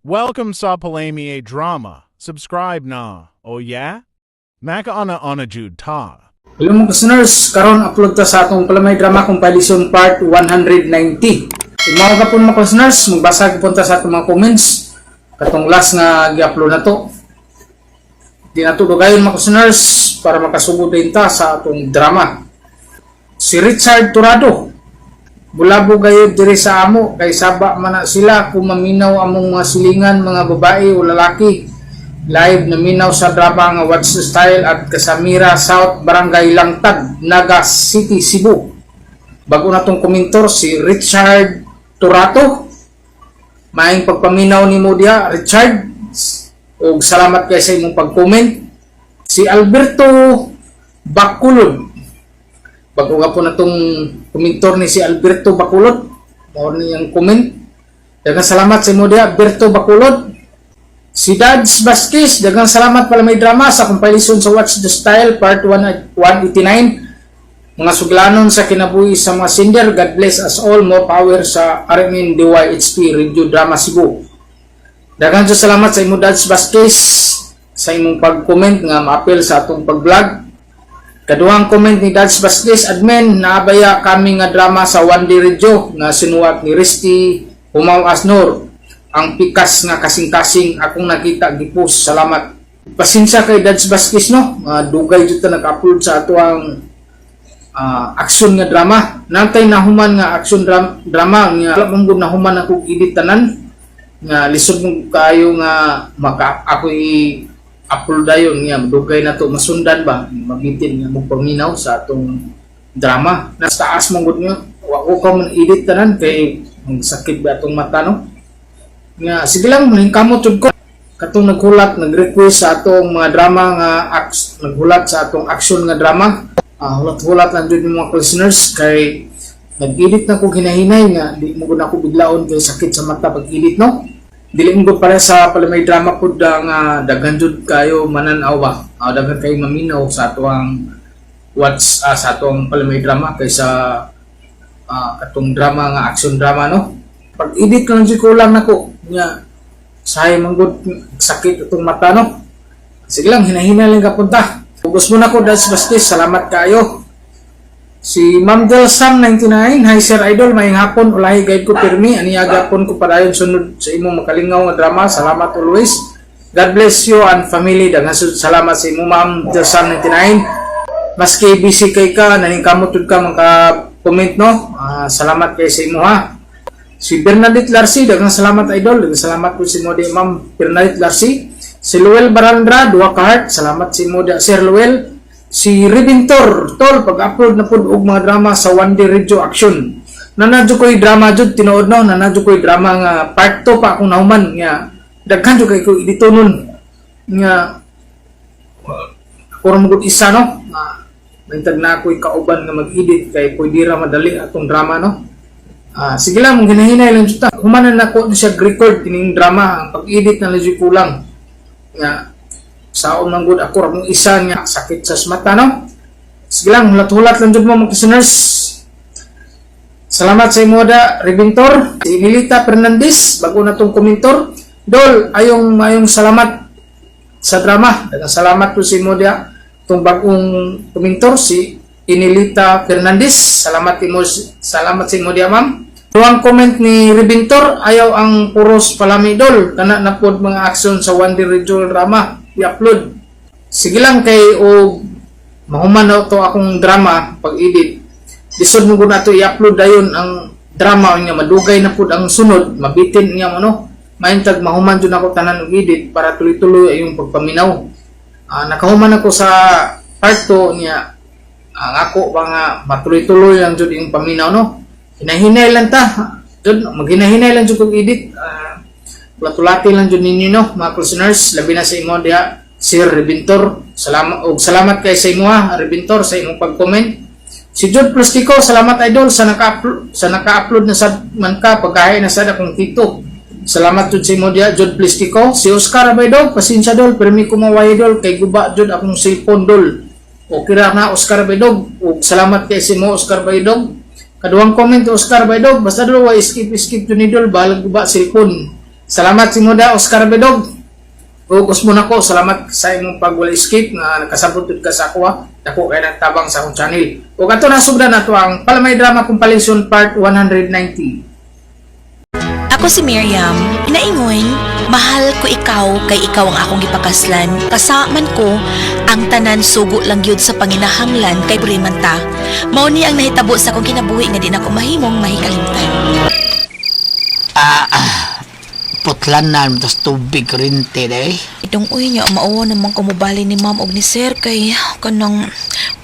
Welcome sa Palami Drama. Subscribe na. Oh yeah? Makauna-una jud ta. Hello, mga listeners, karon upload ta sa atong Palamay Drama Compilation Part 190. Mao gapon, mga listeners, magbasa gapon ta sa atong mga comments katong last nga gi-upload na to. Di na to dugayon, mga listeners, para makasugod din ta sa atong drama. Si Richard Turado, "Bulabo gayud diri sa amo kay saba man na sila kung maminaw among mga silingan, mga babae o lalaki. Live na minaw sa drama nga Watch the Style at Kasamira South, Barangay Langtag, Naga City, Cebu." Bago na tong komentor si Richard Turato. Maayong pagpaminaw nimo diha, Richard. Og salamat kay sa imong pag-comment. Si Alberto Baculod. Bago nga po na tong komentor ni si Alberto Baculod. Mao ni ang comment. Daghang salamat sa imo diha, Alberto Baculod. Si Dads Vasquez, "Daghang salamat, Palamay Drama, sa compilation sa Watch the Style Part 1, 189. Mga suglanon sa kinabuhi sa mga sinder, God bless us all, more power sa RMN DYHP Radio Drama Cebu." Daghang Diyos salamat sa imo, Dads Vasquez, sa imong pag-comment nga maapil sa atong pag-vlog. Kaduhang comment ni Dads Vasquez, "Admin, naabaya kami nga drama sa One Day Radio nga sinuwat ni Risty Humaw Asnor. Ang pikas nga kasing-kasing akong nakita gipos. Salamat." Pasensya kay Dads Vasquez, no. Dugay jud ta nag-upload sa atoang action nga drama. Nantay nahuman nga action drama nga wala man gud nahuman ako edit tanan nga lisod mo kaayo nga maka ako i upload dayon nga dugay na to masundan ba, mabitin nga mo paminaw sa atong drama. Nasa taas man gud nga wa ko ka man edit tanan kay ang sakit ba atong mata, no? Nga sige lang, kamot jud ko katong naghulat, nag-request sa atong mga drama nga naghulat sa atong action nga drama. Hulat-hulat lang jud yung mga listeners kay nag-edit na ko hinahinay nga di mo gud ako biglaon kay sakit sa mata pag-edit, no? Dili mo gud para sa Palamay Drama pud nga daghan jud kayo manan-aw ba, daghan kayo maminaw sa atoang watch sa atong Palamay Drama kaysa katong drama nga action drama, no? Pag edit lang jud ko lang nako nga sahay man gud sakit atong mata, no? Sige lang, hinahina lang kapunta. Ubos mo na ko, Dads Bastis, salamat kayo. Si Ma'am Del Sam 99, "Hi Sir Idol, maayong hapon, ulahi guide ko pirmi, aniya gapon ko padayon sunod sa imong makalingaw nga drama, salamat always. God bless you and family." Daghang salamat sa imo, Ma'am Del Sam 99. Maski busy kay ka, naningkamot jud ka maka comment, no? Salamat kay sa imo ha. Si Bernadette Larsi, "Daghang salamat, Idol." Daghang salamat po si mo di, Ma'am Bernadette Larsi. Si Luel Barandra, duha ka heart. Salamat si mo di, Sir Luel. Si Rebintor, "Tol, pag-upload na pud og mga drama sa One Day Radio Action." Nanadyo ko'y drama jud tinuod, no, nanadyo ko'y drama nga part 2 pa akong nahuman nga daghan jud kay ko editonon nga ako ra magud isa, no? Nga maintag na ako'y kauban nga mag-edit kay pwede ra madali atong drama, no? Sige lang, mong hinahinay lang jud ta. Humanan na ko siya record kining drama, ang pag-edit na lang jud kulang. Nga saon man gud ako ra mong isa nga sakit sa mata, no? Sige lang, hulat-hulat lang jud mo, mga listeners. Salamat sa imo da, Rebintor. Si Emilita Fernandez, bago na tong komentor. "Dol, ayong mayong salamat sa drama." Daghang salamat po si imo da tong bagong komentor si Inilita Fernandez. Salamat imo, salamat sa imo diya, ma'am. Duhang comment ni Rebintor, "Ayaw ang puros palami, dol. Kana na pod mga action sa One Day Radio drama i-upload." Sige lang kay og mahuman na to akong drama pag-edit. Lisod mo gud nato i-upload dayon ang drama nga madugay na pud ang sunod, mabitin niya mo, no? Maintag mahuman jud ako tanan og edit para tuloy-tuloy ang pagpaminaw. Nakahuman ako sa part 2 niya ang ako pa nga matuloy-tuloy lang jud yung paminaw, no? Hinahinay lang ta. Jud maghinahinay lang jud kog edit. Tulat-tulati lang jud ninyo, no, mga listeners, labi na sa imo diha, Sir Rebintor. Salamat og salamat kay sa imo ha, Rebintor, sa imong pag-comment. Si Jude Plastico, "Salamat, Idol, sa naka-upload na sad man ka pagkahay na sad akong tito." Salamat jud sa imo diha, Jude Plastico. Si Oscar Abaydog, "Pasensya, dol, permi ko maway, dol, kay guba jud akong cellphone, dol." Okay ra na, Oscar Abaydog. Ug salamat kay si mo, Oscar Abaydog. Kaduhang comment, Oscar Abaydog, "Basta dol, wa skip skip jud ni dol, balag guba cellphone." Salamat si Muda Oscar Bedog. Ug usmo nako, salamat sa imong pagwala escape nga nakasabot jud ka sa akoa. Dako kay ng tabang sa akong channel. Ug ato na sugdan nato ang Palamay Drama Compilation Part 190. Ako si Miriam, inaingon, mahal ko ikaw kay ikaw ang akong gipakaslan. Kasaman ko, ang tanan sugo lang yun sa panginahanglan kay Breman ta. Mao ni ang nahitabo sa akong kinabuhi nga di na ko mahimong mahikalimtan. Ah, ah, putlan na tas tubig kurente day. Itong uy niya, maawa naman kumubali ni ma'am og ni sir kay kanang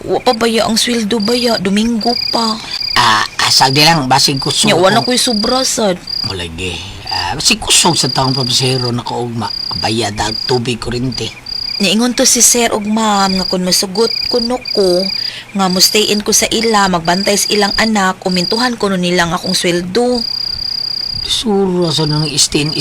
wa pa baya ang sweldo baya, Domingo pa. Ah, asag di lang basig kusog. Nya wa na ko'y sobra sad. Mulagi. Ah, basig kusog sa taong pabisero na kaugma. Bayad ang tubig kurente. Niingon to si sir og ma'am nga kun masugot kuno ko nga mo stay in ko sa ila magbantay sa ilang anak umintuhan kuno nila ang akong sweldo. Suro sa nang istiin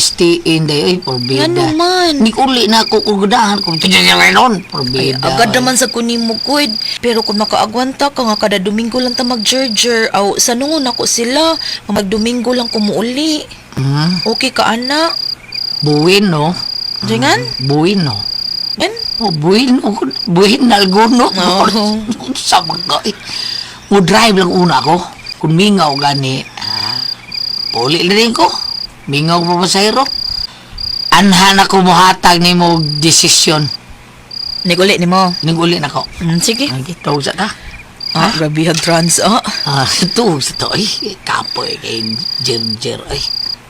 day ay porbida. Ngano man? Ni uli na ako kugudahan kung tiyayanon Ay, porbida. agad naman sa kunin mo good. Pero kung makaagwanta ka nga kada Domingo lang ta magjerjer aw sanungon ako sila nga magdomingo lang kumuuli. Okay ka ana? Buwin no. Dingan? Buwin no. Ben? Oh, buwin no. Buwin na alguno. Oo. Sa mga eh. Mo drive lang una ako. Kung mingaw gani, ah, puli na rin ko. Mingaw pa pasahero. Anhan ako muhatag ni mo desisyon. Niguli nimo. Niguli na ko. Sige. Ay, tuog sa ta. Ah, grabe hag trans ah. Ah, tuog sa to. Ay, kapoy kay Jer-Jer. Ay,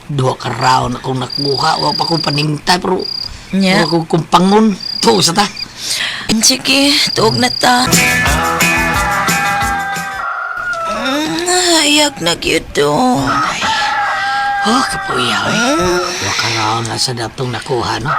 duha ka round akong nakuha. Wa pa kong paningtay, pero Nya. wa ko kumpangon. Tuog sa ta. Sige, tuog na ta. Ayag na gyud to. Oh, kapuyaw eh. Wa ka round na sa datong nakuha, no?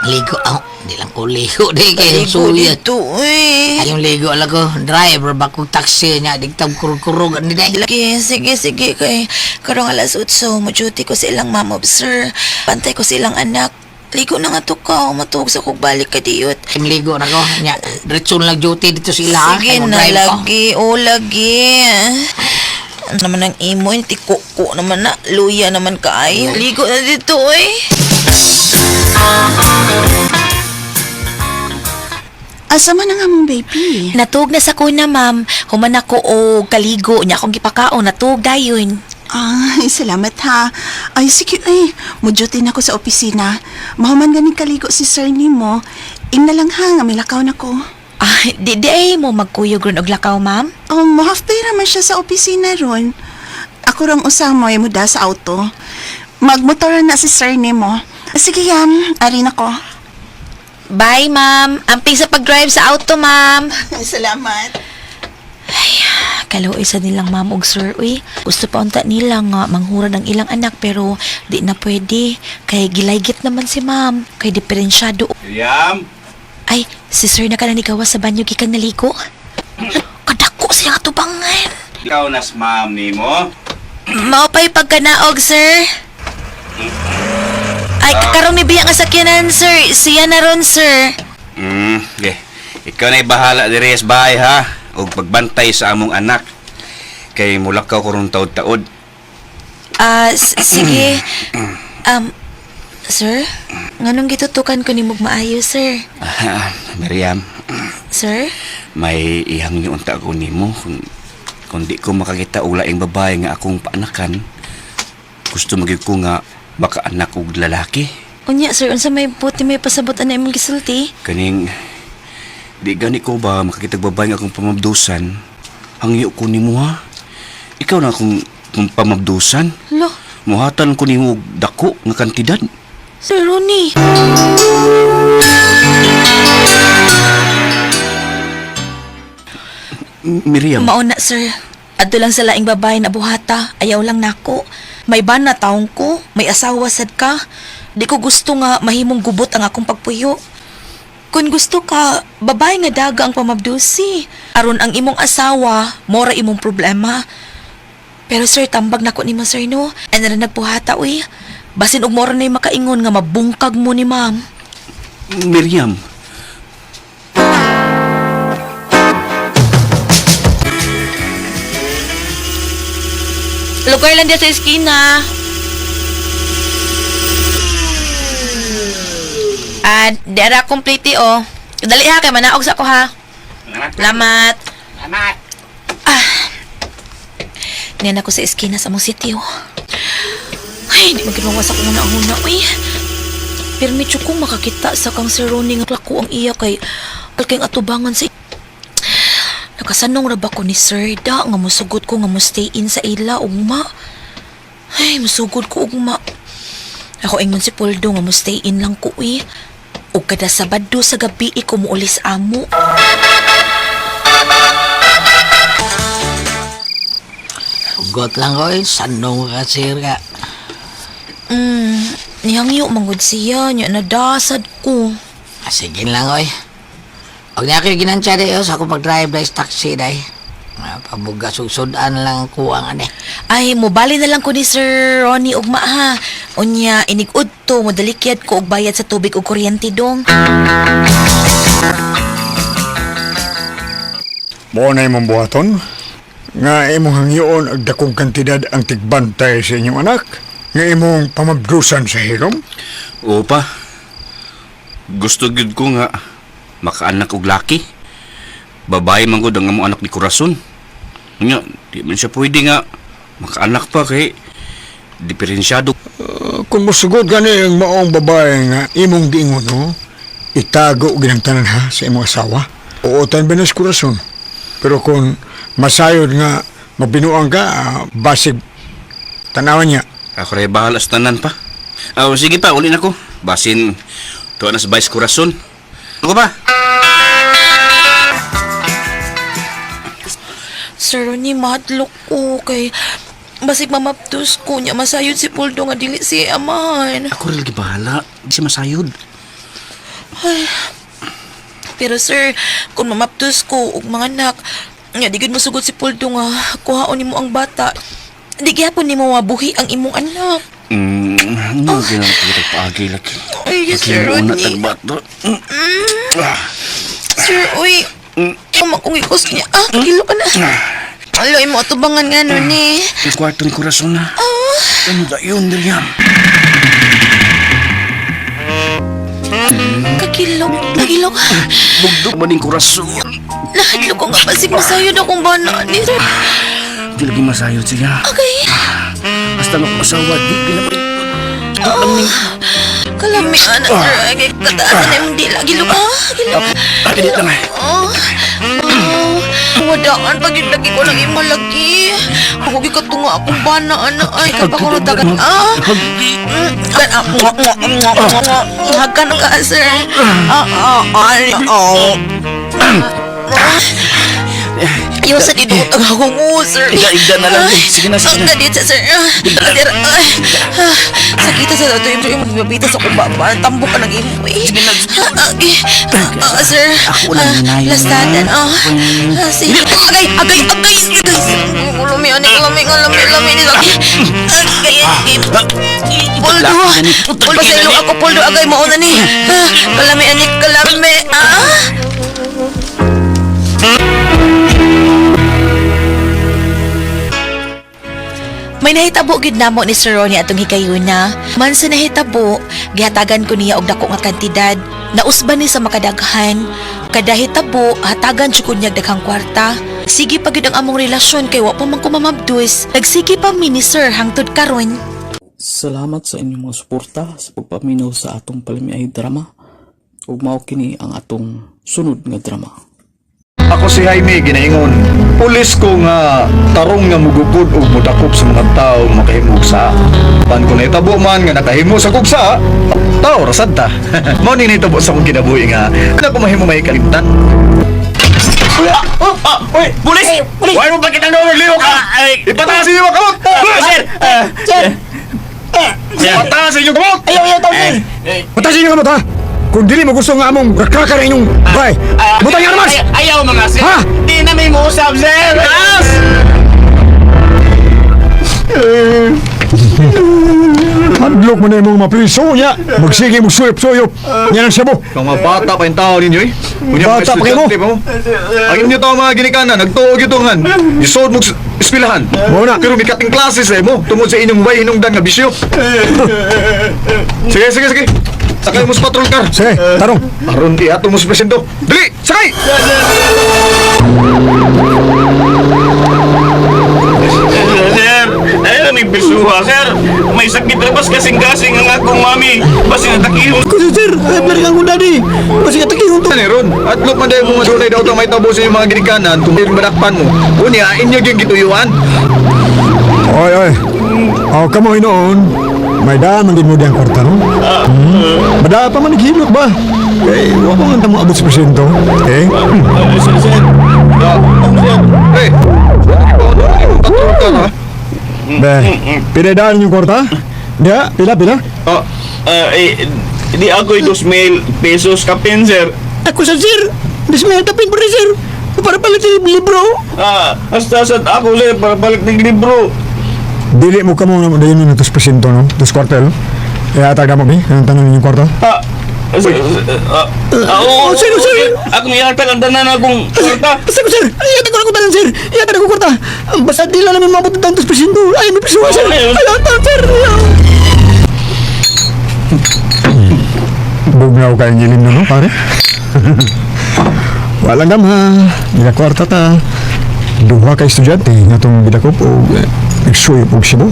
Ligo. Oh, di lang ko ligo. Di kayo Ligo suya. dito, eh. Ay, yung ligo lang ko. Driver ba kong taxi niya. Digtang kurog-kurog. Ano di? Lagi, sige, sige, kay karong alas 8, mo duty ko sa ilang ma'am of sir. Pantay ko sa ilang anak. Ligo na nga to ka, matuog sa kog balik ka diyot. Yung ligo na ko. Nya, diretso na lang duty dito sila. ha? Sige Kay mo na, drive ko. lagi, oh, lagi. Ano naman ang imo, hindi kuko naman na, luya naman kaayo. Ligo na dito, eh. Asa man ang among baby? Natuog na sa kuna, ma'am. Human ako o kaligo niya akong gipakaon, natuog dayon. Ay, salamat ha. Ay, sige, ay. Mudyutin ako sa opisina. Mahuman ganing kaligo si sir nimo. Ingna lang ha, nga milakaw na ko. Ah, di ay mo magkuyog ron og lakaw, ma'am. Oh, mo half day raman siya sa opisina ron. Ako rang usang mo ay muda sa auto. Magmotor na si sir nimo. Sige, yam. Ari na ko. Bye, ma'am. Amping sa pag-drive sa auto, ma'am. Salamat. Kaluoy sa nilang ma'am og sir, uy. Gusto pa unta nila nga manghura ng ilang anak pero di na pwede. Kay gilaygit naman si ma'am. Kay diferensyado. Miriam? Ay, si sir na ka na nigawa sa banyo gikan naligo. Kadako siya nga tubangan. Ikaw nas ma'am nimo? Mao pa'y pagkanaog, sir. Ay, karon may biya nga sakyanan, sir. Siya na ron, sir. Okay. Ikaw na'y bahala diri sa bahay ha. Og pagbantay sa among anak. Kay mulakaw ko ron taod-taod. Ah, sige. Sir, nganong gitutukan ko ni mong maayo, sir? Ah, Miriam, Sir? may ihang niyo unta ko nimo kung di ko makakita og laing babae nga akong paanakan. Gusto magyud ko nga makaanak og lalaki. Unya, sir, unsa may puti may pasabot ana imong gisulti? Kaning di gani ko ba makakita og babae nga akong pamabdusan. Hangyo ko nimo ha. Ikaw na akong pamabdusan. Lo, Muhatan ko nimo og dako nga kantidad. Sir Ronnie. Miriam, Mauna, sir. Adto lang sa laing babae na buhata. Ayaw lang nako. May bana taong ko, may asawa sad ka. Di ko gusto nga mahimong gubot ang akong pagpuyo. Kung gusto ka, babae nga daga ang pamabdusi. Aron ang imong asawa, mora imong problema. Pero sir, tambag nako nimo sir no. Ano na nagpuhata uy. Basin og mora na makaingon nga mabungkag mo ni ma'am. Miriam. Lugar lang diya sa eskina. Ah, di ara complete oh. Dali ha kay manaog sa ako ha. Salamat. Salamat. Ah. Niyan ako sa eskina sa mong sitio. Ay, di maginawa sa kong una-una, uy. Permityo kong makakita sa kang Sir Ronnie nga lako ang iya kay alking atubangan sa. Nakasanong ra ba ko ni Sir da nga musugot ko nga mo stay in sa ila ugma. Ay, musugod ko ugma. Ako ingon si Poldo nga mo stay in lang ko eh. Ug kada Sabado sa gabi ko muulis amo. Ugot lang ko eh. Sanong ka, sir ka. Nihangyo manggod siya nya nadasad ko. Ah, sige lang oy. Huwag niya kayo ginansya di sa akong pag-drive dahil sa taxi dahil. Ah, pabugas ug sudan lang ang kuwang ane. Ay, mobali na lang ko ni Sir Ronnie ugma ha. Unya, inig-ud to, modalikyad ko og bayad sa tubig ug kuryente dong. Mo na imong buhaton nga imong hangyoon ag dakong kantidad ang tigbantay sa inyong anak nga imong pamabdusan sa hilom. Oo pa. Gusto gyud ko nga makaanak og laki. Babae man gud ang among anak ni Corazon. Nya, di man siya pwede nga makaanak pa kay diferensyado. Kung musugod gani ang maong babae nga imong giingon, no? Itago ginang tanan ha sa imong asawa. Uutan ba na sa kurason? Pero kung masayod nga mabinuang ka, basig tanawan niya. Ako rin bahala sa tanan pa. Ah, sige pa, uli na ko. Basin, tuwa na sa Vice Corazon. Ako pa. Sir Ronnie, mahadlok ko kay basig mamapdos ko niya masayod si Poldo nga dili siya amahan. Ako rin lagi bahala. Di siya masayod. Pero sir, kung mamapdos ko og mga anak, nga di gud mosugod si Poldo nga kuhaon nimo ang bata. Di gyapon nimo mabuhi ang imong anak. Ano oh. Ginang kita paagi lagi. Ay, Sir Una Ronnie. tagbato. Sir, uy. Kumakong ikos niya. Ah, kilo ka na. Alo, imo atubangan nga nun eh. Ang kwarto ni Corazon na. Ano da yun, Miriam? Kakilok, kakilok. Bugdok ba ning Corazon? Nahadlok ko nga basig masayod akong bana ni sir. Di lagi masayod siya. Okay. Basta nga asawa, di ginaman. Kalami, anak, sir. Ay, kay kataasan na imong dila. Gilok, ah. Gilok. Ah, dili lang eh. Oh, oh, wadaan pag yun lagi ko lang imalagi. Ako gikatunga akong bana, anak. Ay, kapag ko natagan. Ah, ah, mwah, mwah, mwah, mwah, mwah. Hagan ka, sir. Ah, ah, ay, oh. Ayaw sa dinuot ang akong sir. Iga-iga na lang, eh. Sige na, sige Ang na. dalit, sir. Ah, sir, ay, ah, sakita sa dato yung yung magbabita sa kubaba. Tambok ka ng imo, eh. Ah, okay. Ah, ah, sir. Ako lang Ah, hinayon. Lastadan, ah. Ah, sige. Agay, agay, agay. Agay. Lumi, ani, lumi, lumi, lumi. Agay, agay. Poldo. Poldo sa ilong ako, Poldo. Agay, mauna ni. Ah, kalami, ani, kalami. Ah. May nahitabo gid namo ni Sir Ronnie atong higayuna. Man sa nahitabo, gihatagan ko niya og dako nga kantidad. Nausban ni sa makadaghan. Kada hitabo, hatagan jud ko niya og daghang kwarta. Sige pa gid ang among relasyon kay wa pa man ko mamabdus. Nagsige pa mi ni Sir hangtod karon. Salamat sa inyong mga suporta sa pagpaminaw sa atong palamiay drama ug mao kini ang atong sunod nga drama. Ako si Jaime ginaingon. Pulis ko nga tarong nga mugukod og mudakop sa mga tao makahimog sa. Pan ko nahitabo man nga nakahimo sa kugsa, tao ra sad ta. Mao ni nahitabo sa akong kinabuhi nga na ko mahimo may kalimtan. Uy! Pulis! Why mo bakit ang nagliho ka? Ipataas inyo ang kamot! Sir! Sir! Ipataas inyo kamot! Ayaw, ayaw, tao, sir! Patasin niyo kamot ha! Kung dili mo gusto nga among rakraka na inyong bay, butang yung armas! Ayaw mga sir. Ha? Di na may muusap, sir. Taas! Hadlok mo na imong mapriso niya. Magsige mo suyop-suyop. Yan ang sabo. Kung mga bata pa yung tao ninyo eh. Unya, mga Bata pa kayo mo. estudyante pa mo. Ang inyo tao mga ginikanan, nagtuog itungan. Isod mo eskwelahan. Mao na. Pero mikating klase sa imo, tungod sa inyong way hinungdan nga bisyo. Sige, sige, sige. Sakay mo sa patrol car. Sige, tarong. Aron ihato mo sa presinto. Dali, sakay! Sir, ayun ang bisuha, sir. May sakit na bas kasing-kasing ang akong mami. Basin atakihon. Sir, ay ang daddy. Basi atakihon to. Ni ron, at look man dahil mga dunay daw may tabo sa inyong mga ginikanan kung yung madakpan mo. Unya, inyo yung gituyuan. Oy, oy. Oh, kamo hinoon. May daman din mo diyang kwarta, no? Hmm? Bada pa man naghilot ba? Eh, wa pa man ta mo abot sa presinto. Eh? Sir, sir. Pre, ano patrol car ha? Be, pila daan yung kwarta? Diya, pila, pila? Oh, eh, di ako 2,000 pesos kapin, sir. Ako sa sir. Dismay tapin po sir. Para palit yung libro. Ah, hasta sad ako, sir, para balik ng libro. Dili mo kamo na dayon na tos presinto, no? Tos kwartel. Eh, atag mo, bi? Anong tanong yung kwarta? Ah, sir, ah, ah, oo, Oh, sir, sir. Ako ihatag ang tanan akong kwarta. Basta ko, sir! Ay, ihatag ko na tanan, sir! Ihatag ko kwarta! Basta di lang namin maabot ng tos presinto. Ay, may presuha, sir! Oh, Ay, antan, sir! Bugnaw kayong gilim na, no, pare? Walang gamha. Nagakwarta ta. Duha ka estudyante nga itong bidakop o nagsuyop og Cebu.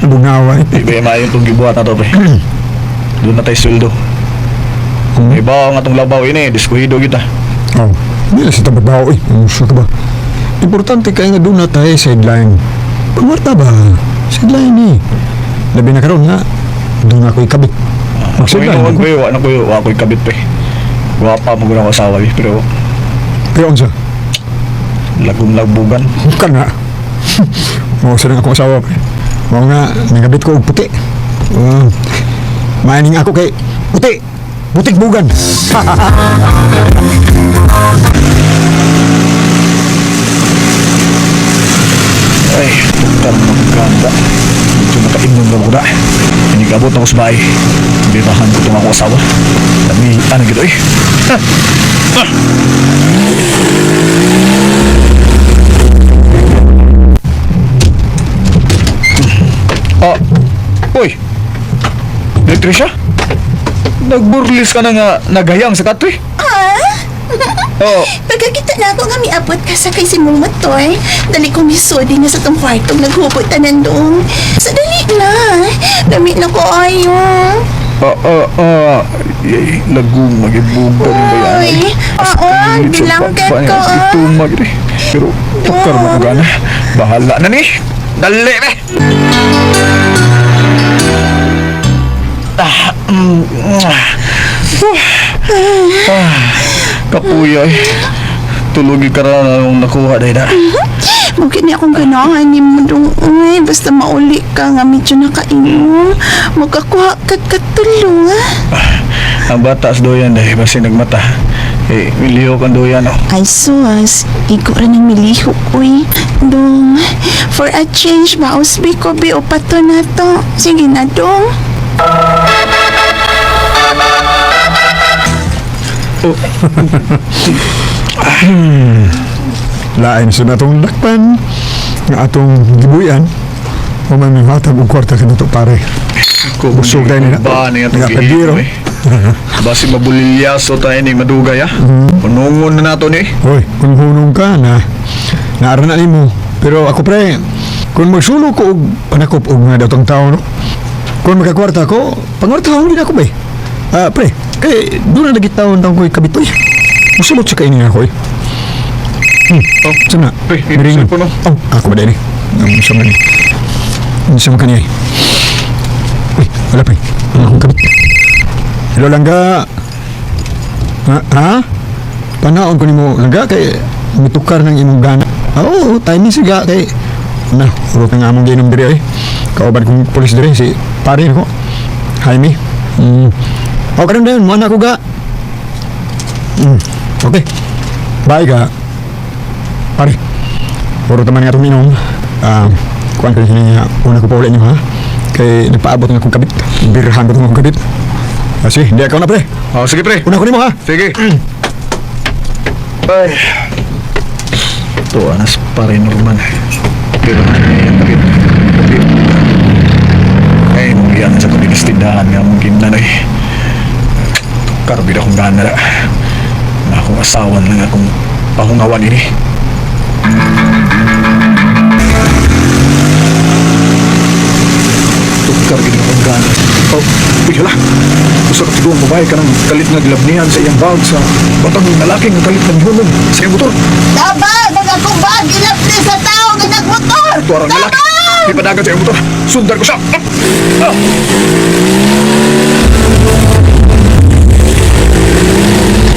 Bugnaw ay. Di ba maayo itong gibuhat na to, pre? Doon na tayo sweldo. Iba ang atong labaw ini, diskuhido kita. Oh, hindi na sa tababaw eh. Ang gusto ka ba? Importante kaya nga doon na tayo sideline. Pagwarta ba? Sideline eh. Labi na karon nga, doon ako ikabit. Kung Mag-sideline inoon ako. ko, wa na ko, wa ko'y kabit, pre. Wa pa mo ko asawa, eh, pero Pero unsa? lagom lagbugan. Hukan nga. Mao sa akong asawa pre. Mao nga, nagabit ko og puti. Maining ako kay puti. Putik bugan. Ay, tukar na maganda. Medyo nakainom na ko na. Inigabot na ko sa bahay. Birahan ko itong akong asawa. Dami, ano gito eh. Ah, uy. Patricia? Nagburlis ka na nga nagayang sa katri. Ah? Oo. Pagkakita na ako nga miabot ka sa kay simong motor, dali kong misodi nga sa tong kwartong naghubot tanan doon. Sa dali na. Dami na ko ayo. Ah, ah, ah. Yay, lagong magibugan ba yan? Uy, oo, bilangket ko, ah. Itumag eh. Pero, tukar mo ko gana. Bahala na ni. Dali na. Ah, ah. Huh. Ah, kapuya eh. Tulugi ka na nung nakuha dahil na. Mungkin ni akong ganahan ni mo dong. Uy, basta mauli ka nga medyo nakainom. Magkakuha ka katulong, ah. Ang bata sa doyan dahil basta nagmata. Eh, milihok ang doyan oh. Ay sus, igo ra ng milihok, uy. Dong, for a change, baos bi ko bi o pato na to. Sige na, dong. Lain sa natong lakpan nga atong gibuyan. O man may hatag og kwarta kanato pare. Busog tayo nila. Ba niya itong Nagakagiro. gihimo eh. Basi mabulilyaso tayo ni madugay ah. Unungon na nato ni. Hoy, kung hunong ka na naara na nimo. Pero ako pre, kung magsulo ko og panakop og mga datong tao no. Kung magkakwarta ko, pangwartahon din ako ba eh. Ah, pre, kay doon na lagi taon taon ko'y kabitoy. Musulot sa kainin ako eh. Oh, Saan na? Pre, Miringon. cellphone, oh. Oh, ako ba din eh. Ang sa man eh. Ang sa man kaniya eh. Uy, wala pre. Ang akong kabit. Hello, Langga. Ha? Ha? Panaon ko nimo Langga, kay mitukar ng imong gana. Ah, oo, timing siga kay na, urot na nga among ginom diri eh. Kauban kong pulis diri si pare ko. Jaime. O karon dayon, mo na ko ga. Okay. Bye ga. Pare. Puro taman nga itong inom. Ah, kuan ko niya una ko pa ulit niyo ha. Kay nagpaabot nga akong kabit. Birhan ko itong akong kabit. Ah, sige, hindi ako na pre. Oh, sige pre. Una ko nimo ha. Sige. Ay. Ito, anas pare Norman. Pero ano yan, kapit. Kapit. Ay, mong iyan sa kuminis tindahan nga mong kinanoy. Tukar gid akong gana na. Na akong asawa na lang akong pahungawan ini. Tukar gid akong gana. Oh, uy hala. Usa ka tiguang babae kanang kalit nga gilabnihan sa iyang bag sa batang lalaki nga kalit ng hulog sa iyang motor. Tabang! Ang akong bag! Ilapli sa tao nga nagmotor! Tuwarang lalaki. Ipadagan sa iyang motor. Sundan ko siya. Ah!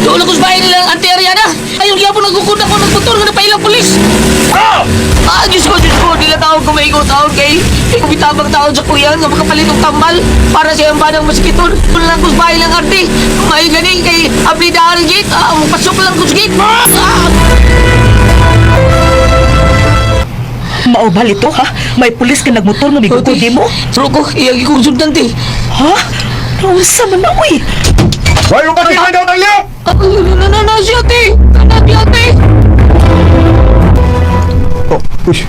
Doon ako sa bahay nila ang Auntie Ariana. Ayun, gyapon nagukod ako ng motor nga napailang pulis. Ah, Diyos ko, Diyos ko, nila tawag ko maigo taon kay kumitabang taon sa kuya nga makapalit og tambal para sa iyang banang maskiton. Doon lang ko sa bahay lang, Auntie. May ganing kay ablidaan ang gate. Ah, pasok lang ko sa gate. Ah! Mao ba lito ha? May pulis ka nagmotor nga migukod di mo? Sro ko, iyang ikong sundan, te. Ha? Nausa man na uy. Why yung kapit na daw ng liyo? Ah, na, na, na, siya, te. Na, siya, te. Oh, uy.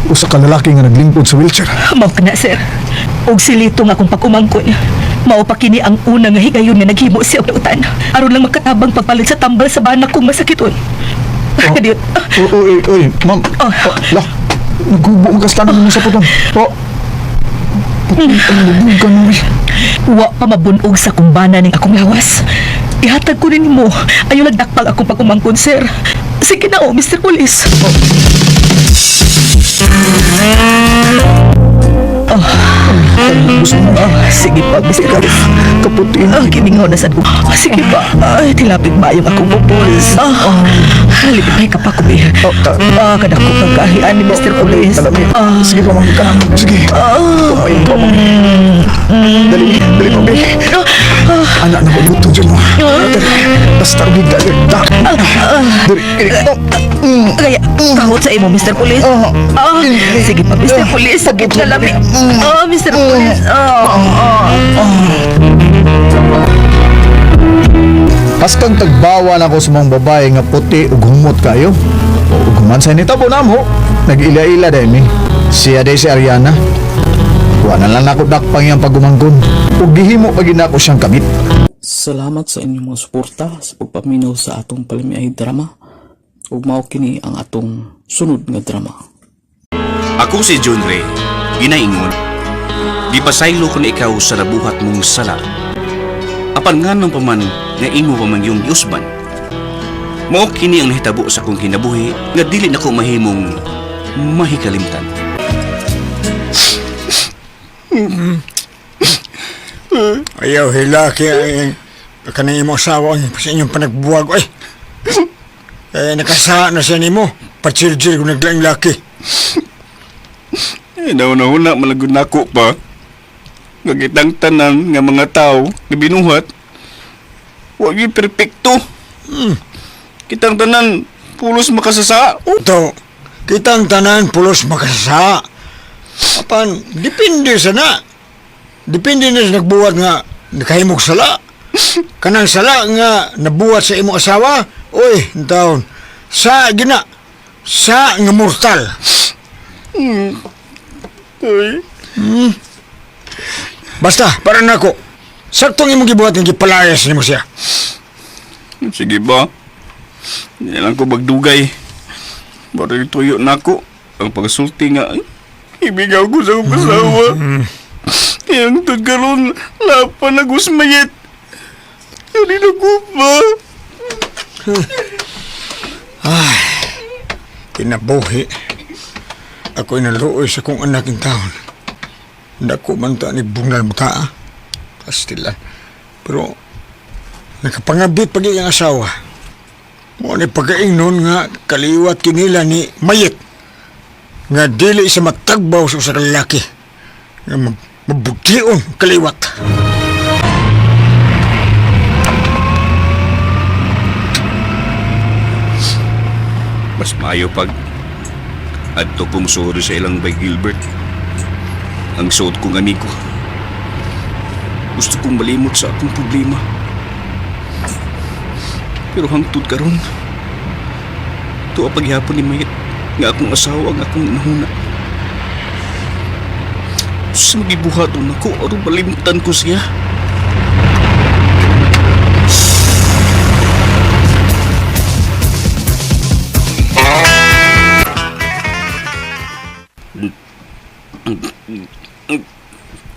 Usa ka lalaki nga naglingkod sa wheelchair. Mao ka na, sir. Og silito nga akong pag-umangkon. Mao pa kini ang una nga higayon nga naghimo siya og dautan. Aron lang makatabang pagpalit sa tambal sa bana kong masakiton. Oh. Kadiyot. Uy, uy, uy, ma'am. Oh. Oh, lah, nagubo ang kastanan mo sa putong. Oh. Ang lubog ka nung. Wa pa mabunog sa kumbana ning akong lawas. Ihatag ko rin mo. Ayaw nagdakpag akong pag-umangkon, sir. Sige na, oh, Mr. Police. Gusto mo ah. Sige pa, Mr. Police. Kaputi Ah, gimingaw na sad ko. Ah, sige pa. Ay, tilapig maayong akong pupuls. Ah, halipay ka pa kubi. Ah, kadako kang kahian ni Mr. Police. Ah, Sige pa, ma'am. Ka. Sige. Kumain pa, ma'am. Dali, dali, ma'am. Anak na mabuto dyan mo. Dali, basta ubig dali. Da. Dali, dali. Oh. Kaya, kahot sa imo, Mr. Police. Ah, sige pa, Mr. Police. Sakit na lami. Ah, Mr. Police. Ah, ah. Hastang tagbawa na ko sa mga babae nga puti ug humot kayo. Ug human sa nitabo namo, nag-ila-ila dahil mi. Siya day si Ariana. Wa na lang nako dakpang iyang pagumangkon. Ug gihimo pa gid nako siyang kabit. Salamat sa inyong mga suporta sa pagpaminaw sa atong palamiay drama. Ug mao kini ang atong sunod nga drama. Ako si John Ray, ginaingon. Gipasaylo ko na ikaw sa nabuhat mong sala. Apan nganong pa man nga imo pa man yung giusban. Mao kini ang nahitabo sa akong kinabuhi nga dili nako mahimong mahikalimtan. Ayaw hilaki ay kanang imong asawa ang sa inyong panagbuwag ay. Eh nakasa na siya nimo. Pachirjir ko naglaing laki. Eh, nauna-una malagod nako pa. Nga kitang tanan nga mga tao nga binuhat, wa gyud perpekto. Kitang tanan pulos makasasa. Ito, kitang tanan pulos makasasa. Apan, depende sa na. Depende na sa nagbuhat nga nakahimog sala. Kanang sala nga nabuhat sa imong asawa, uy, taon. Sa gina, sa nga mortal. Uy. Basta, para nako. Saktong imong gibuhat nga gipalayas nimo siya. Sige ba? Hindi na lang ko magdugay. Barang tuyo na ako. Ang pagsulti nga, ay, ibigaw ko sa akong asawa. Yang tud karon, lapa na gusmayit. Hindi na ko pa. Kinabuhi. Ako inaluoy sa kong anak in taon. Dako man ta ni bungal mo ta. Ah. Pastilan. Pero nakapangabit pag iyang asawa. Mo ni pagkaingnon nga kaliwat kinila ni Mayit. Nga dili sa matagbaw sa usa ka lalaki. Nga mabution kaliwat. Mas maayo pag adto ko musuri sa ilang bay Gilbert. Ang suot kong amigo. Gusto kong malimot sa akong problema. Pero hangtod karon, tuwa paghihapon ni Mayet nga akong asawa ang akong nahuna. Sa magibuhaton ako, aron malimtan ko siya.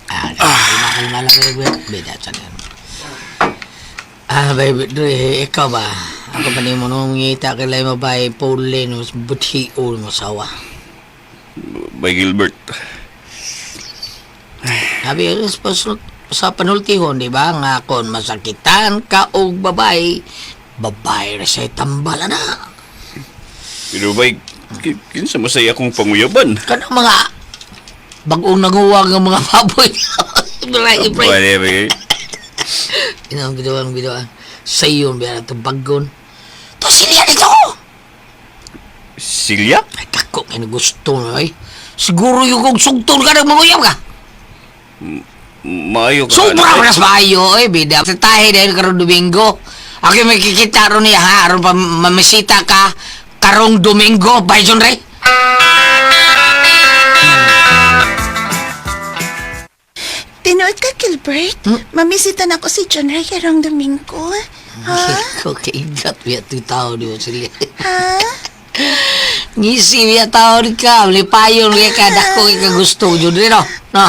Ah, kalma, kalma lang kayo, Gwen. Bida, tiyan. Ah, baby, Dre, ikaw ba? Ako pa nimo nung ngita kay mo ba Pauline mas buthiol mo sawa. Bay Gilbert. Sabi, sa panultihon, di ba? Nga kon masakitan ka og babae, babae ra siya tambala na. Pero bay, kinsa masaya akong panguyaban. Kanang mga bagong nanguwag ng mga baboy. Ibrahim, Ibrahim. Bale, bay. Inang biduan, biduan. Sa iyo, biya na itong bagon. To silya nito! Silya? Ay, kako, kaya gusto na ay. Siguro yung kung sugtol ka ng manguyab ka. Maayo ka. Sobra anak, pa nas maayo, eh, bida. Sa tahi dahil karong Domingo. Ako may kikita ron niya, ha? Aron pa mamisita ka karong Domingo, bay John Ray. Tinuod ka, Gilbert? Mamisita na ko si John Ray karong Domingo. Ha? Ko kaigat biya tu tao di mo sila. Ha? Ngisi biya tao di ka, lipayon kay ka dako kay ka gusto jud rin no. No.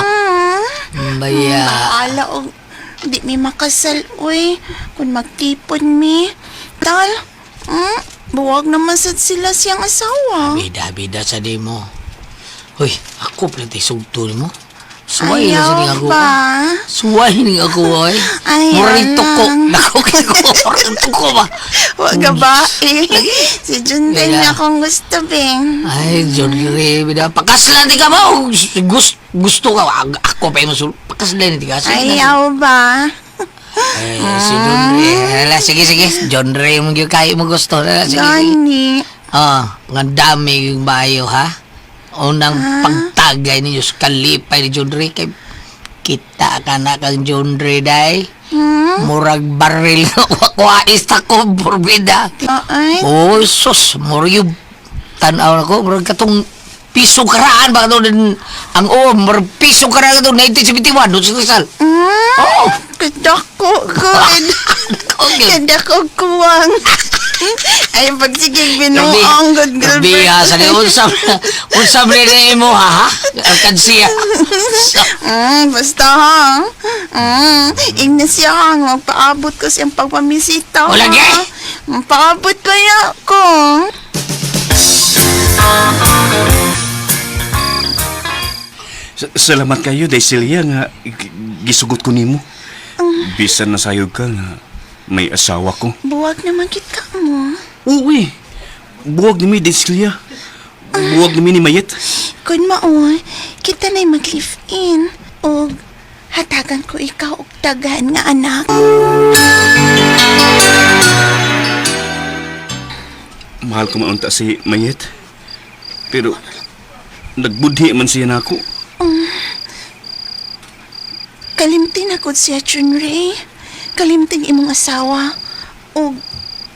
Baya. Bahala og di mi makasal, uy. Kung magtipon mi. Tal, buwag naman sad sila siyang asawa. Bida bida sa di mo. Hoy, ako pala tayo sugtol mo. Suway na sa Ayaw ako. ba? Suway ni ako oy. Ayaw Murag tuko. lang. Dako kay ko. Murag tuko ba. Wag ka ba? Eh, si John din Kaya- akong gusto, Bing. Ay, John Ray, bida. Pakaslan di ka mo. Gusto, gusto ka. Ako pa yung masul. Pakaslan di ka. Sige na, sige. Ayaw ba? Ay, si John Ray. Hala, sige, sige. John Ray, mo gyud kayo mo gusto. Hala, sige, sige. Gani. Ah, nga dami yung bayo, ha? Unang pagtagay ninyo sa kalipay ni John Ray. Kay kita ka na kang John Ray, day. Murag baril. Kuwais ta ko, borbida. Ay, Oh, sus, murag yung tanaw na ko, murag katong piso karaan ba kato din ang oo, murag piso karaan kato 1971 doon sa Rizal. Oh! Kadako, good. Okay. Kadako kuwang. Ay, pagsigig binuong, good Gilbert. Grabe ha, sa unsam unsam rin mo ha, ha? Alkansiya. Basta ha. Ingna siya ha. Magpaabot ko siyang pagpamisita. Wala, ha? ge? Magpaabot pa niya ako. Salamat kayo, day Silya, nga gisugot ko nimo. Bisan na sayod ka nga may asawa ko. Buwag naman kita mo. Uy, buwag ni mi, day Silya. Buwag ni mi ni Mayet. Kun mao, kita na'y mag-live-in. Og hatagan ko ikaw og daghan nga anak. Mahal ko maunta si Mayet. Pero, nagbudhi man siya nako. Kalimtin ako siya, Chunray. Kalimtin imong asawa. Og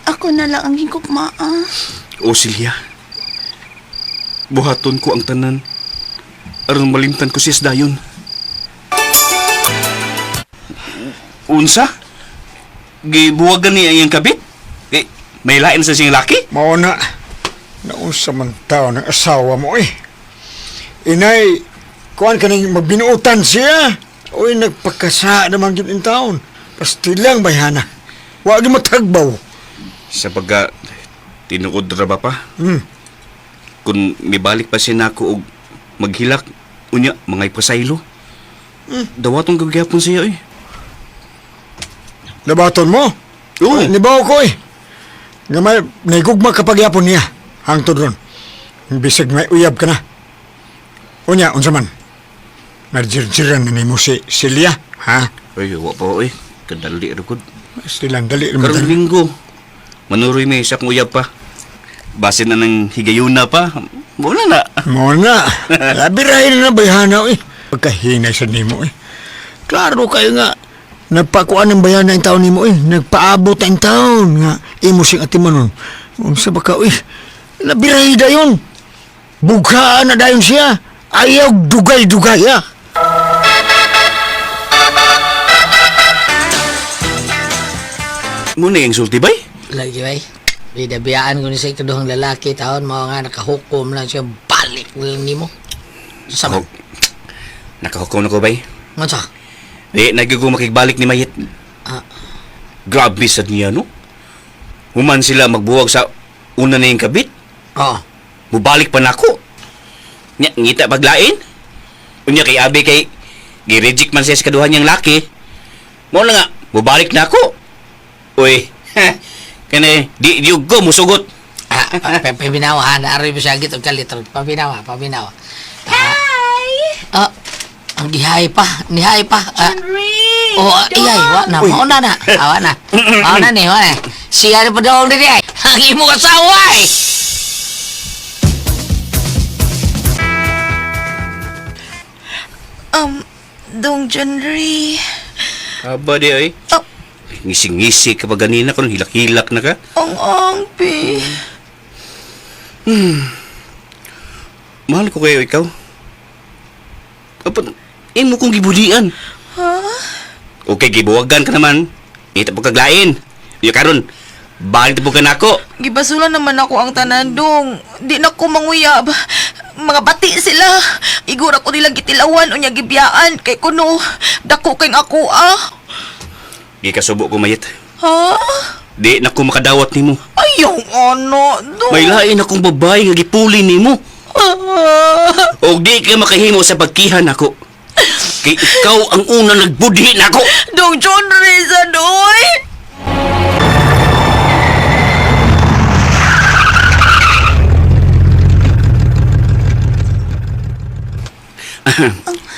ako na lang ang higugmaa. O Silya, buhaton ko ang tanan. Aron malimtan ko siya sa dayon. Unsa? Gibuwagan niya iyang kabit? Eh, may lain sa siyang laki? Mao na, naunsa man tao ng asawa mo eh. Inay, kuan ka nang magbinuutan siya. Uy, nagpakasa naman yun in taon. Pastilang bayhana. Wa gyud matagbaw. Sa pagka, tinuod ra ba pa? Hmm. Kung mibalik pa siya nako og maghilak, unya, mga ipasaylo. Dawatong gagyapon siya eh. Labaton mo? Oo. Ay, Nibaw ko eh. Nga may, naigugma kapag yapon niya. Hangtod ron. Bisag may uyab ka na. Unya, unsa man. Narjirjiran na nimo si Celia, ha? Uy, wa pa eh. Kadali ra gud. Silang dali naman. Karong tayo. linggo, manuroy may isa kong uyab pa. Basin na ng higayuna pa. Wala na. Mo na. Labirahin na bayhana eh. Pagkahinay sa nimo eh. Klaro kayo nga. Nagpakuan ng bayana ang taon nimo eh. Nagpaabot ang taon nga. Imo siyang atimanon. Unsa ba ka eh. Labirahin dayon. Bughaan na dayon siya. Ayaw dugay-dugay ah. Muna yung sulti bay? Lagi bay. Bidabiyaan ko ni sa ikaduhang lalaki taon mga nga nakahukom lang siya balik na lang nimo. Sa Oh, Nakahukaw na ko, bay. Unsa? Di, nagyugo makigbalik ni Mayet. Ah. Grabe sad niya, no? Human sila magbuwag sa una na yung kabit. Oo. Mubalik pa nako. Nya, ngita paglain. Unya kay Abi kay gi-reject man siya sa kaduhan niyang laki. Mao na nga, mubalik na ako. Uy, kani di di ko musugot. Ah, paminawa ha, naaroy mo siya gitog kalitro. Paminawa, paminawa. Hi! Ah, ang dihay pa, nihay pa. Ah, oh, iyay, wa na, mao na na. Ah, wa na. Mao na ni, wa na. Siya na pa daw diri ay. Ang imong asawa ay. Dong Junri. Aba di ay. Oh. Ngising-ngisi ka pa ganina kung hilak-hilak na ka. Ang angpi. Mahal ko kayo ikaw. Apan, imo kong gibulian. Ha? Okay, gibuwagan ka naman. Ita po kaglain. Yo karon, balik po ka nako. Gibasula naman ako ang tanan dong. Di na ko manguyab. Mga bati sila. Igura ko nilang gitilawan unya gibiyaan kay kuno dako kay ako ah. Gikasubo ko mayit. Ha? Di na ko makadawat nimo. Ayaw ano dong. May lain akong babae nga gipuli nimo. Ah. Og di ka makahimo sa pagkihan nako. Kay ikaw ang unang nagbudhi nako. Dong John Reza doy.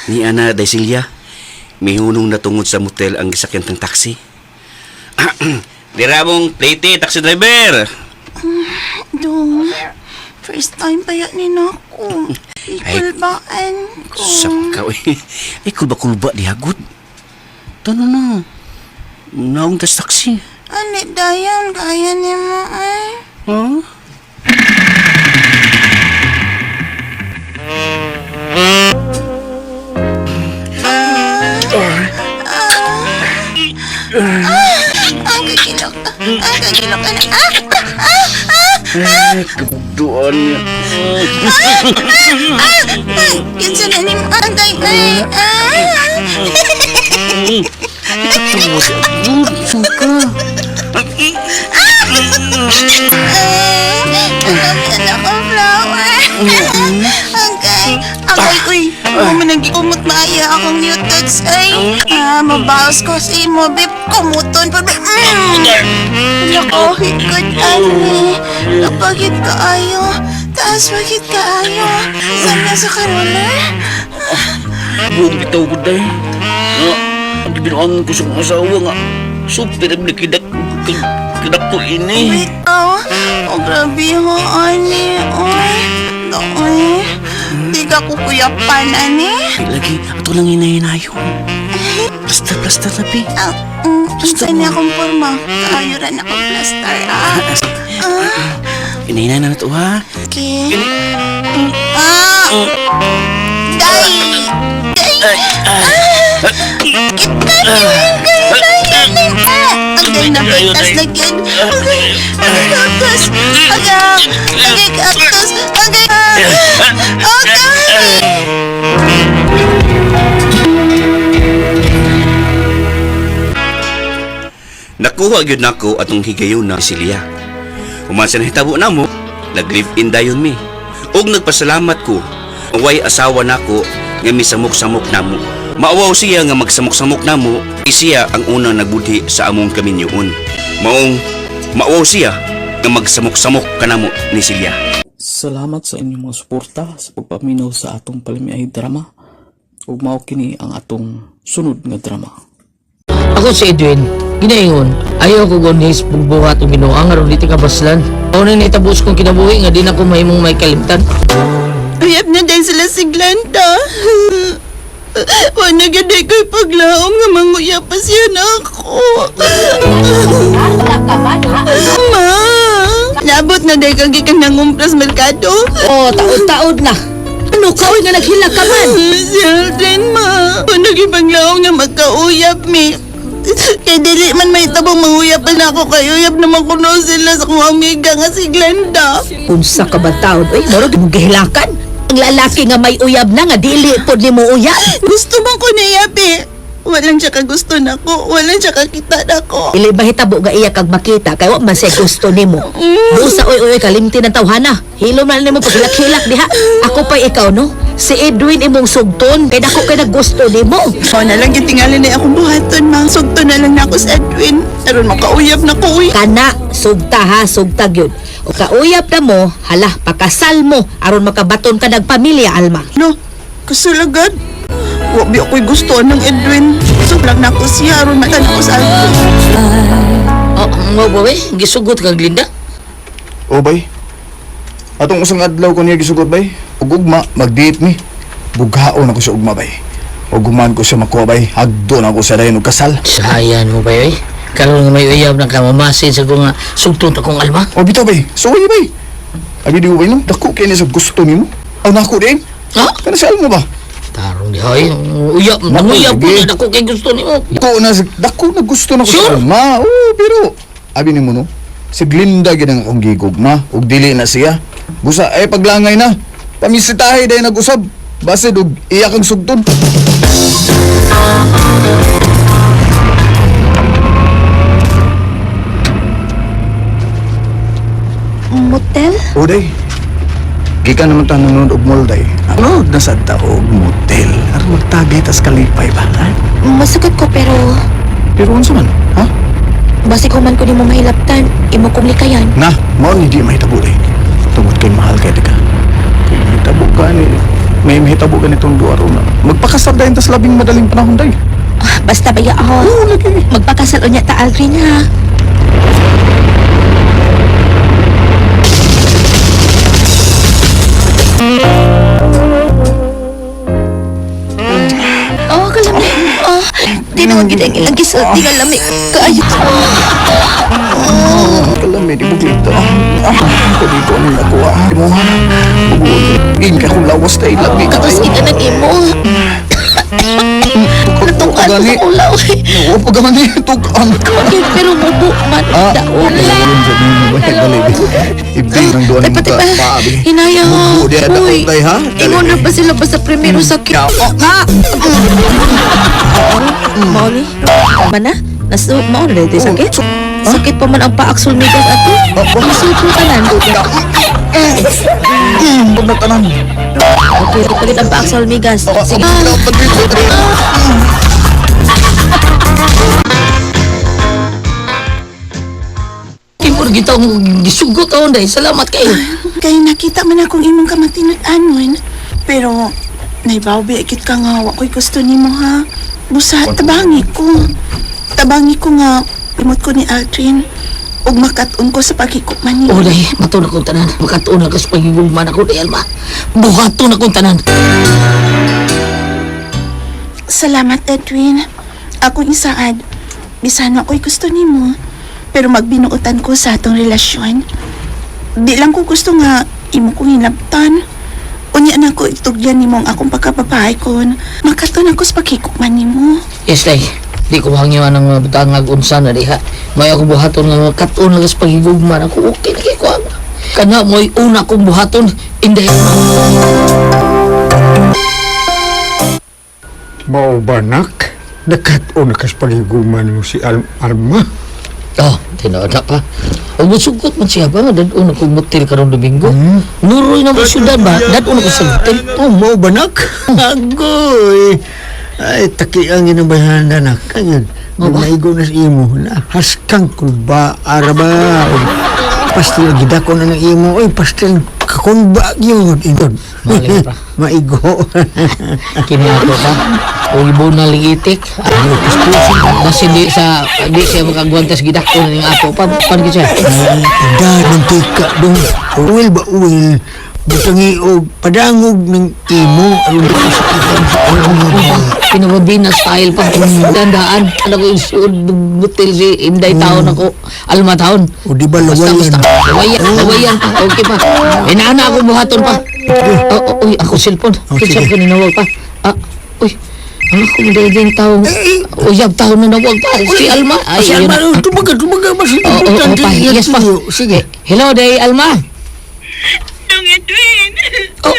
Ni Ana Daisilia, mihunong na tungod sa motel ang gisakyan tang taxi. Dira mong plate, taxi driver. Dong, first time pa yan ni nako. Ikulbaan ko. Sap ka, uy. Ay, kulba-kulba di hagot. Tano na. Naong tas taxi. Ani, dayan, kaya ni mo ay. Huh? Ang kagilok, ang kagilok, ah, ah, ah, ah, Ay, kabugduan niya. ah, kinsa na ni mo, agay, ay, ah. Saan ka? Ang dami na akong flower. Agay, agay, uy. Mo man ang gikumot maaya akong new touch, ay. Ah, mabaos ko sa imo, bib. Kumuton pa, bib. Nako, hikot, ani. Napagit ka ayo. Taas, pagit ka ayo. Saan na sa karola? Buong bitaw ko dahil. Nga, ang gibinuangan ko sa kong asawa nga. Super, ang nakidak, kidak ko ini. Bitaw. Oh, grabe ho, ani. Uy, doy. Di ka kukuyapan, ani. Ay, lagi, ato lang hinahinayon. Plaster, plaster na, pi. Ah, unsa niya akong forma? Kaayo ra na akong plaster, ah. Ah, Hinahinay na na to, ha? okay. Ah! Day! Day! Ah! Kita niyo yung galayan ni Ah! Agay na pitas na gid. Agay! Agay cactus! Agay! Agay cactus! Agay! Agay! Nakuha gyud nako atong higayon na silya. Human sa nahitabo namo, nag-live-in dayon mi. Ug nagpasalamat ko, way asawa nako nga misamok-samok namo. Maawaw siya nga magsamok-samok namo, siya ang unang nagbudhi sa among kaminyoon. Maong maawaw siya nga magsamok-samok kanamo ni Silya. Salamat sa inyong mga suporta sa pagpaminaw sa atong palamiay drama. Ug mao kini ang atong sunod nga drama. Ako si Edwin, ginaingon, ayaw ko gunhis pagbuhat og Ginoo ang aron dito ka baslan. Mao na nitabos kong kinabuhi nga di na ko mahimong may kalimtan. Uyab na dahil sila si Glenda. Wala na gano'y ko'y paglaom nga manguyab pa siya na ako. Ma! Nabot na dahil kang gikan nangumpras merkado. Oh, taod-taod na. Ano ka, oy, nga naghilak ka man? Si Aldrin, ma. Wala gyud paglaom nga magkauyab, mi. Kay dili man may tabong manguyab pa na ako kay uyab naman kuno sila sa akong amiga nga si Glenda. Unsa ka ba taod, oy, murag mong gihilakan. Ang lalaki nga may uyab na nga dili pod nimo uyab. Gusto man ko niya, be. Walang siya kagusto nako. Walang siya kakita nako. Dili ba hitabo nga iya kag makita kay wa man siya gusto nimo. Busa oy oy kalimti ng tawhana. Hilom na nimo paghilak-hilak diha. Ako pa ikaw no. Si Edwin imong sugton kay dako kay naggusto nimo. Mao na lang yung tingali na akong buhaton, ma. Sugto na lang nako sa Edwin. Aron makauyab na ko, uy. Kana sugta ha, sugta gyud. O kauyab na mo, hala pakasal mo aron makabaton ka nagpamilya Alma. No, kasulagad. Wa bi ako'y gusto ng Edwin. So lang nako siya aron mata nako sa Alvin. Oh, mo ba eh? Gisugot ka, Glinda? O bay. Atong usang adlaw ko niya gisugot bay. Ug ugma mag-date mi. Bughaon ako sa ugma bay. Ug human ko siya makuha bay. Hagdo na ako sa dayon og kasal. Sayan mo ba eh? Karon nga may uyab na ka, mamasin sa kong sugtot akong alma. O bitaw bay. Suway bay. Abi di bay no. Dako kay ni sa gusto nimo. Aw nako din. Ha? Kana sa almo ba? Tarong di hoy. Uyab, nanguyab ko na dako kay gusto nimo. Dako na dako na gusto na ko Sure? sa alma. Oo, pero abi nimo no. Si Glinda gid ang akong gigugma ug dili na siya. Busa ay paglangay na. Pamisitahe dahil nag-usab. Basid og iya kang sugton. Motel? O day. Gikan naman ta nanonood og mall day. Ano na sad ta og motel. Aron magtagay tas kalipay ba? Ha? Masakit ko pero Pero unsa man? Ha? basig human ko nimo mahilabtan, imo kong likayan. Na, mao ni di mahitabo day. Tungod kay mahal kay ka. Kay mahitabo ka ni may mahitabo ka nitong duwa ron na. Magpakasal dayon tas labing madaling panahon day. Ah, basta baya ako. Oo, lagi. Magpakasal unya ta Aldrin ha. Oh, kalami. Oh, tinuod gid ang ilang gisulti nga lami. Kaayo. Kalami di buglit ta. Ah, kundi ko ni nakuha. Mo ha. Bubuod. In ka kung lawas tay lami. Tapos kita ng imo. Natukan Gani. sa ulaw. Oo, pag gani tukan ka. Pero mubo man Ah, daon. Ibig ng doon Ay, pati ka ba? paabi. Hinaya. Mubo di daon Uy, tay ha. Ingon na pa sila pa sa primero sakit. Oh, Ha? Mauli? Mana? Nasu, mao na dito sakit? Sakit pa man ang paak sulmigas ato. Ang suko tanan. Pag natanan. Okay, palit ang paak sulmigas. Sige. Timur gitaw mo gisugot ako day. Salamat kayo. Kay nakita man akong imong kamatinut-anon. Pero naibaw bi kit ka nga wa ko'y gusto nimo ha. Busa tabangi ko. Tabangi ko nga imot ko ni Aldrin ug makat-on ko sa paghikupman nimo. O day, matuon akong tanan. Makatuon na ka sa pagigugman ako day, Alma. Buhaton akong tanan. Salamat, Edwin. Akong isaad. Bisan ako'y gusto nimo. Pero magbinuotan ko sa atong relasyon. Di lang ko gusto nga imo kong hinabtan. Unya na ko itugyan nimo ang akong pagkababae kon makaton ako sa paghikupman nimo. Yes, day. Di ko hangyo ang mga butang nga unsa na diha. May ako buhaton nga makatuon na ka sa pagigugman ako. Okay na kay ko. Alma. Kana mo'y una kong buhaton. Inday. Mao ba nak? Nakat-on ka sa paghiguman mo si Alma. Oh, tinuod na pa. O musugot man siya ba? Dadun ako motel karong Domingo. Nuroy na mo syudad ba? Dadun ako sa motel. Oh, mao ba nak? Agoy! Ay, taki ang ginabahan na nak. Ayun, Mao ba? maigo na sa imo. Na, haskang kulba, araba. O, pastil, gidako na ng imo. Oy, pastil, kakumba yun. Ingon. Mali pa. Maigo. Kini ako pa. O ibo na liitik. Basta di sa di siya makagwantas gidako na ning ato pa. Pan siya. Da, ng tika dong. Uwil ba uwil? Butangi og padangog ng imo. Aron ka sa Pinababina style pa. Dandaan. Ano ko isuod motel si Inday taon ako. Alma taon. O di ba Basta, lawayan? basta. Lawayan, lawayan pa. Okay pa. Inaana ako buhaton pa. Oh, oh, uy, ako cellphone. Oh, Kitsa sige. ko ninawag pa. Ah, uy. Ang ako mo din taong uyab taon na nawag pa. Si Alma. Ay, Si yun Alma, na. tumaga, tumaga. Mas Oo, oo, importante pa. yan Yes pa. tuyo. Sige. Hello, day Alma. Dong Edwin. Oh.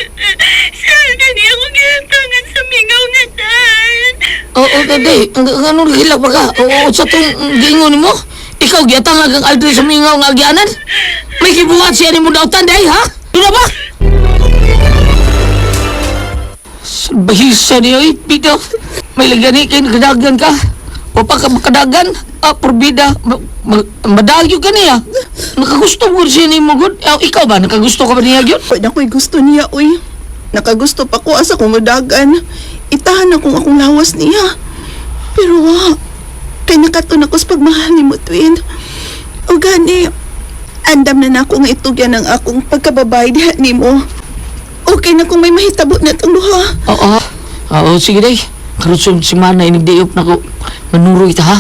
Oo, dede. Ang anong hilak pa ka? Oo, sa tong giingon nimo? Ikaw giatang ang Aldrin sa mingaw nga agianan? May gibuhat siya nimo dautan day, ha? Doon ba? Bahisa niyo, eh, bitaw. May lagani kay kadagan ka. O pa ka makadagan, ah, porbida, madagyo ka niya. Nakagusto mo siya nimo gud. Ah, ikaw ba nakagusto ka ba niya gyud? Pwede ako'y gusto niya, uy. Nakagusto pa ko asa kumudagan. Itahan akong akong lawas niya. Pero wa, kay nakaton ako sa pagmahal ni mo, twin. O gani, andam na nako nga itugyan ang akong pagkababay diha nimo. Okay na kung may mahitabo na itong duha. Oo. Oo, sige day. Karon sa semana inigdayop na ko. Manuroy ta ha.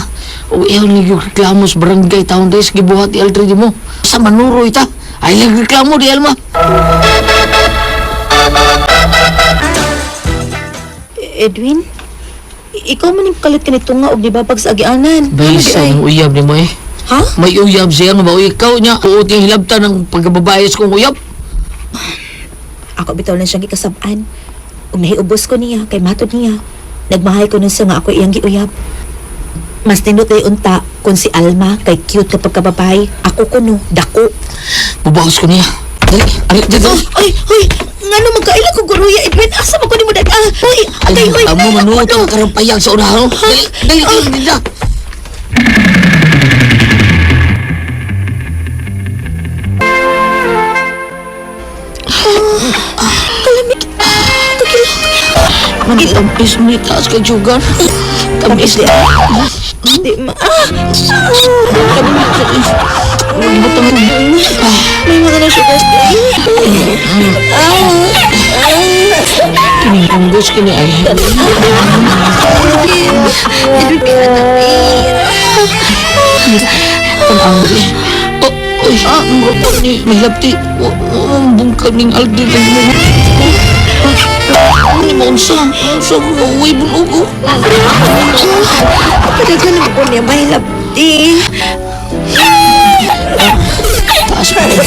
O iyaw ni yung reklamo sa barangay taon day sa gibuhat ni Aldrin mo. Sa manuroy ta. Ay lang reklamo di Alma. Edwin, ikaw man yung kalit kanito nga og nibabag sa agianan. Baysa Ano yung uyab ni mo eh. Ha? May uyab siya nga ba? O ikaw niya. Uot yung hilabtan ng pagkababae sa kong uyab. Ako bitaw lang siyang gikasab-an. Ug nahiubos ko niya kay matod niya. Nagmahay ko nun sa nga ako iyang giuyab. Mas nindot ay unta kung si Alma kay cute kapag kababay. Ako kuno, dako. Bubaos ko niya. Dali, ari, dali. Oh, ay, hoy, ngano magkaila ko guruya Edwin? Asa man ko nimo dad? Ah, hoy, Ay, ay, hoy, amo ay, manuot ako, ang karang payag sa unahan. Dali, dali, dali, dali. Kalamig. Kagilok. Tamis ni taas kay sugar. Tamis Tamis di. Di ma. Ah! Butang May mga na sugar. Ah! Kini punggos kini ay. Edwin, Tanang di. Oh, oy, murag ni may labti. Ang bungkag ning Aldrin ang mo. Ni mo unsa? Unsa mo uwi bunog. Padagan naman ko niya, may labdi. Taas pa rin.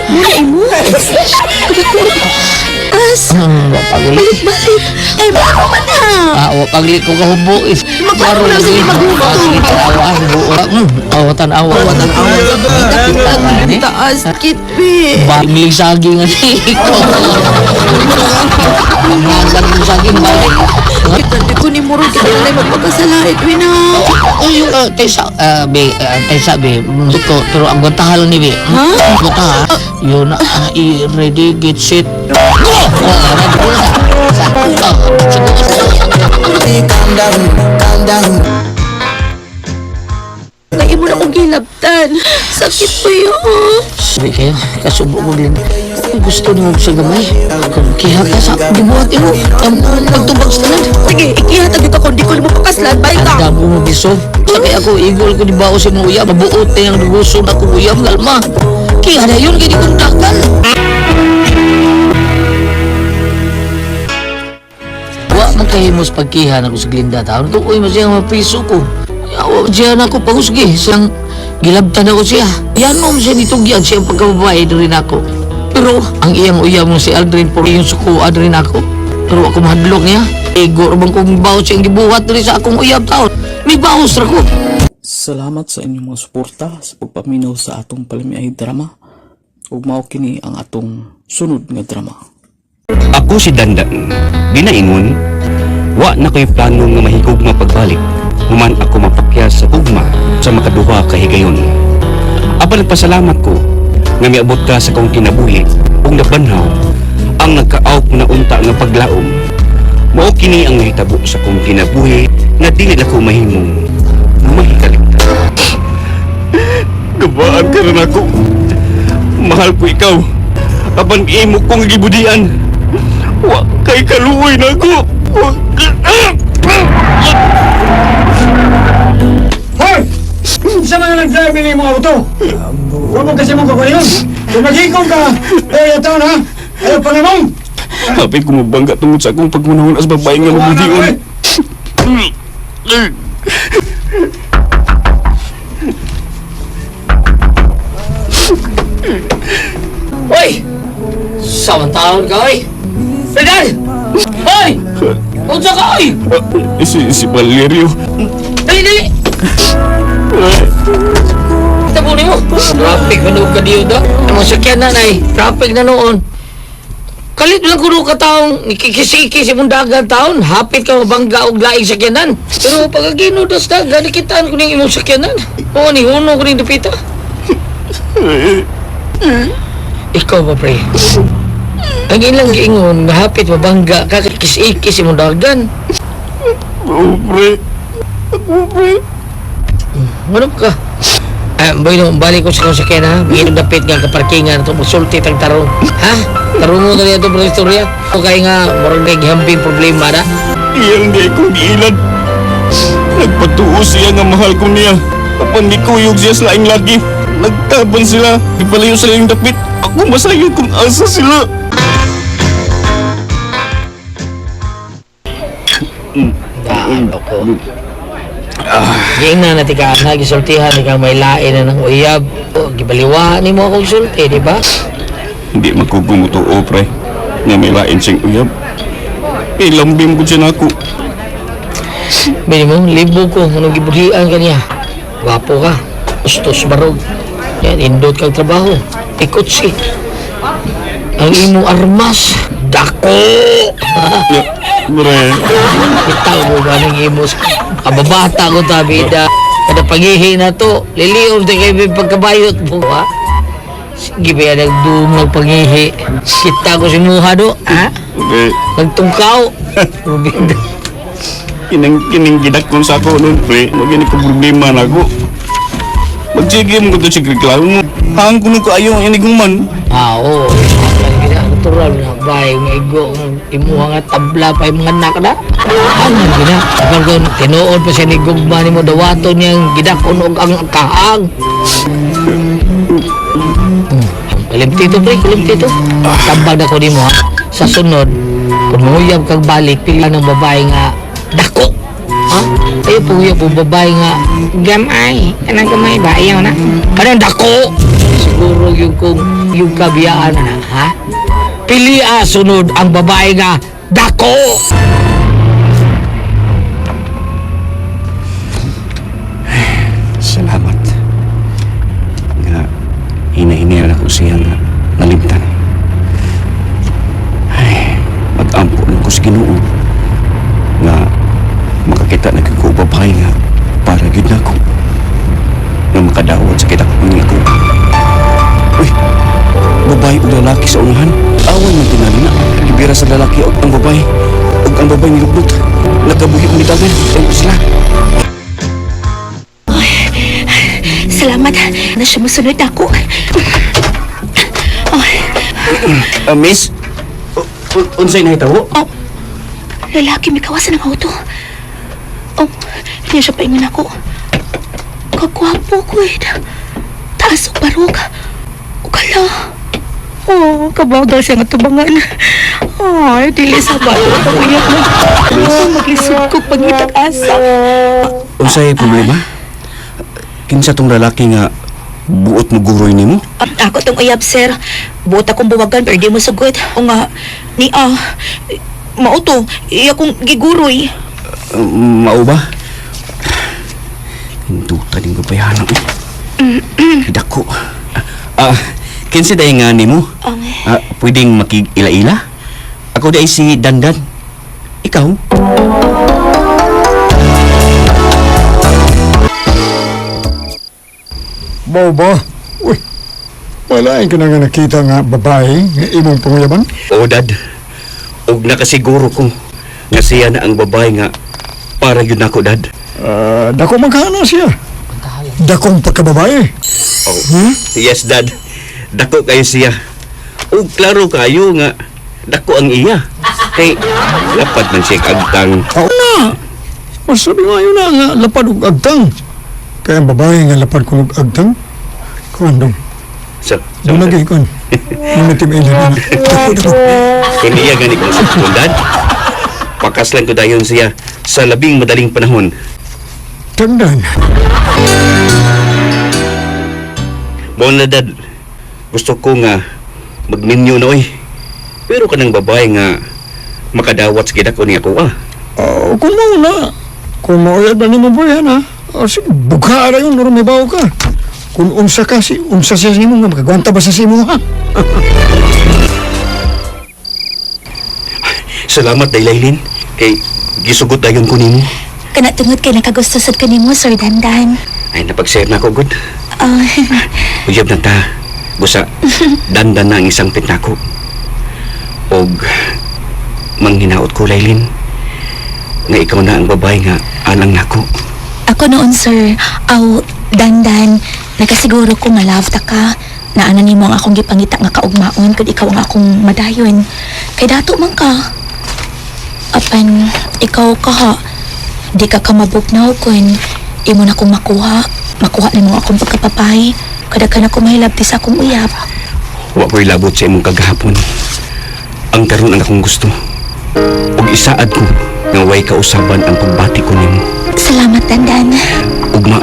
Muna imo. As, Pagli. balik-balik. Ay, bako man na. Ah, wa pagli ko kahubo eh. Magklaro lang sige, maghubo. Awa, hubo. Awa tan-awa. Tan-awa. Taas, kitbi. Ba, milig saging nga ni ikaw. Pangalan mo saging ba? Kita ko ni Muro, kita na magpakasala, Edwin ah. Oh, yung tesa, be, tesa be, ko, pero ang guntahan lang ni be. Ha? Guntahan. Yun na, i-ready, get set. Go! Oh, ready ko na. Ngayon mo na akong gilabtan. Sakit po yun. Sabi kayo, kasubo mo din. Gusto ni mo sa gamay. Kung kiha ka sa gibuhat mo, ang pagtubag sa tanan. Sige, ikihatag ko kung di ko mo pakaslan. Bye ka. Ang damo mo biso. Sabi ako, igol ko di ba ako sa mga uyab, mabuot na yung gusto na kong uyab, galma. Kiha na yun, kaya di kong dakan. Wa man kahimos pagkiha na ko sa Glinda taon. Kung uy, masiyang mapiso ko. Awa, siya na ako pangusgi. Siyang gilabtan ako siya. Yan mo siya nitugyan siya ang pagkababae rin ako. Pero ang iyang uyab mo si Aldrin por iyong sukuan rin ako. Pero ako mahadlok niya. Ego bang kung bawas siyang gibuhat diri sa akong uyab taon. May bawas ra ko. Salamat sa inyong mga suporta sa pagpaminaw sa atong palamiay drama. Ug mao kini ang atong sunod nga drama. Ako si Dandan. Ginaingon, wa na ko'y plano nga mahigugma pagbalik. Human ako mapakya sa ugma sa makaduha ka higayon. Apan nagpasalamat ko nga miabot ka sa kong kinabuhi ug nabanhaw ang nagkaawp na unta nga paglaom. Mao kini ang nahitabo sa kong kinabuhi nga dili na ko mahimong mahikalimtan. Gabaan ka rin ako. Mahal ko ikaw. Apan imo kong gibudian. Wa kay kaluoy na ako. Hoy! Sa mga nag-drive ni mga auto? Huwag mo kasi mong kakulingon. Kung mag-ikong ka, eh, ito na. Ayaw pa namang. Happy ko mabangga tungod sa akong pagmunahon as babae nga mabudion. Hoy! Sawang taon ka, oy! Redan! Hoy! Unsa ka, oy! Si Valerio. Dali, dali! Tabo nimo. Traffic man og kadiyo da. Ang mga sakyan na nay, traffic na noon. Kalit lang kuno ka taong nikikisiki sa imong dagan taon, hapit ka mabangga og laing sakyanan. Pero pag ginudos dagan, nakitaan ko ning imong sakyanan. Oo, ni huno ko ning dupita. Ikaw ba, pre? Ang ilang giingon nga hapit mabangga ka kikis-ikis imong dagan. Oh, pre. Ako, pre. Ano ka? Ah, bueno, balik ko sa sakyan ha. May dapit nga kaparkingan ito. Magsulti tag tarong. Ha? Tarong mo na ito, bro, istorya. O kaya nga, murag na gihambing problema na. Iyang di ko giilad. Nagpatuo siya nga mahal ko niya. Apan gikuyog siya sa laing lagi. Nagtaban sila. Gipalayo sa iyang dapit. Ako masayod kung asa sila. Daan ako. Giing na natin ka, na, gisultihan ni kang may lain na ng uyab. O, gibaliwa ni mo akong sulti, di ba? Hindi magkugumutuo, pre. Nga may lain siyang uyab. Ilambim ko siya na ako. Minimum, libo ko, anong gibudhian ka niya. Gwapo ka, ustos barog. Yan, indot kang trabaho. Ikot si. Ang imong armas, dako! Ya, pre. Bitaw mo ba ng imos? Kababata ko ta, bida. Kada pagihi na to, liliom din kayo may pagkabayot mo, ha? Sige ba yan, nagdumag pagihi. Kita ko si Muha do, ha? Okay. Nagtungkaw. Rubida. Kinang kining gidakon sa ako nun, pre. Magini ko problema na ako. Magsige mo ko to si reklamo mo. Hang kuno ko ayaw ang iniguman. Ah, oo. Ang gina, natural na bay, maigo, imuha nga tabla pa yung mga anak na. Ano gina? Kapag kung tinuod pa siya ni Gugma ni mo, dawato niyang gidakon og ang kaang. Kalimti to, pre, kalimti to. Tambag na ko ni mo, ha? Sa sunod, kung muyab kang balik, pila ng babae nga, dako! Ha? Ayaw po uyab po babae nga, gamay, anang gamay ba? Ayaw na. Kanang dako! Siguro yung kung yung kabiyaan na, ha? Pili sunod ang babae nga, dako! Salamat. Nga, hinahinira ko siya nga nalimtan. Ay, mag-ampo lang ko sa Ginoo. Nga, makakita na ko babae nga para gid na ako. Nga makadawat sa kita kong ako. Uy, babae o lalaki sa unahan. Awan man tinali na. Gibira sa lalaki og ang babae. Og ang babae nilugnot. Nakabuhi ang nitagan. Ay, sila. Salamat na siya musunod ako. Miss, unsay nahitabo? Oh, lalaki may kawasan ng auto. Oh, hindi siya paingon ako. Kagwapo ko eh. Taas og barog. Ukala. Oh, kabaw daw siya nga tubangan. Ay, dili sa bato. Uyak na. Oh, maglisod ko pangitag asa. Unsay problema? Kinsa tong lalaki nga buot mo guroy nimo? Ah, ako tong uyab, sir. Buot akong buwagan pero di mo sugot. O nga, ni ah, mao to, iya kong giguroy. Mao ba? Hinduta din babayana eh. Dako. Ah, kinsa day nga nimo? Ah, pwedeng makig-ila-ila? Ako day si Dandan. Ikaw? Mao ba? Uy, wala ka na nga nakita nga babae nga imong panguyaban. Oo, Dad. Og nakasiguro ko nga siya na ang babae nga para yun ako, Dad. Ah, dako magkano siya. Dakong pagkababae. Oh. Yes, Dad. Dako kayo siya. Og klaro kayo nga dako ang iya. Kay lapad man siya agtang. Oo na. Masabi nga yun na nga lapad og agtang. Kaya ang babae nga lapad kong og agtang. Kuan dong. So, Doon lagi kuan. Nung timailhan na. Dako, dako. Kung iya gani kong sugton, Dad. Pakaslan ko dayon siya sa labing madaling panahon. Tandaan. Mo na, Dad. Gusto ko nga magminyo na oy. Pero kanang babae nga makadawat sa gidak ni ako ah. Oh, kung mao na. Kung mauyab na nimo boy, ha? Oh, sige, bugha ra yun, may bawo ka. Kung unsa ka, si, unsa siya nimo nga, makagwanta ba sa imo, ha? Salamat day Lailin kay gisugot dayon ko nimo. Kana tungod kay nakagusto sad kanimo, Sir Dandan. Ay napag-share na ako gud. Ah, Uyab na ta. Busa dandan na ang isang pitnako. Og manghinaot ko Lailin nga ikaw na ang babae nga alang nako. Ako noon, sir. Aw, Dandan, nakasiguro ko nga love ta ka. Naana nimo ang akong gipangita nga kaugmaon kung ikaw ang akong madayon. Kay dato man ka. Apan, ikaw ka ha. Di ka kamabugnaw kun imo na kong makuha. Makuha nimo ang akong pagkapapay. Kada ka na ko mahilabti sa akong uyab. Wa ko'y labot sa imong kagahapon. Ang karon ang akong gusto. Ug isaad ko nga way kausaban ang pagbati ko nimo. Salamat, Dandan. Ugma,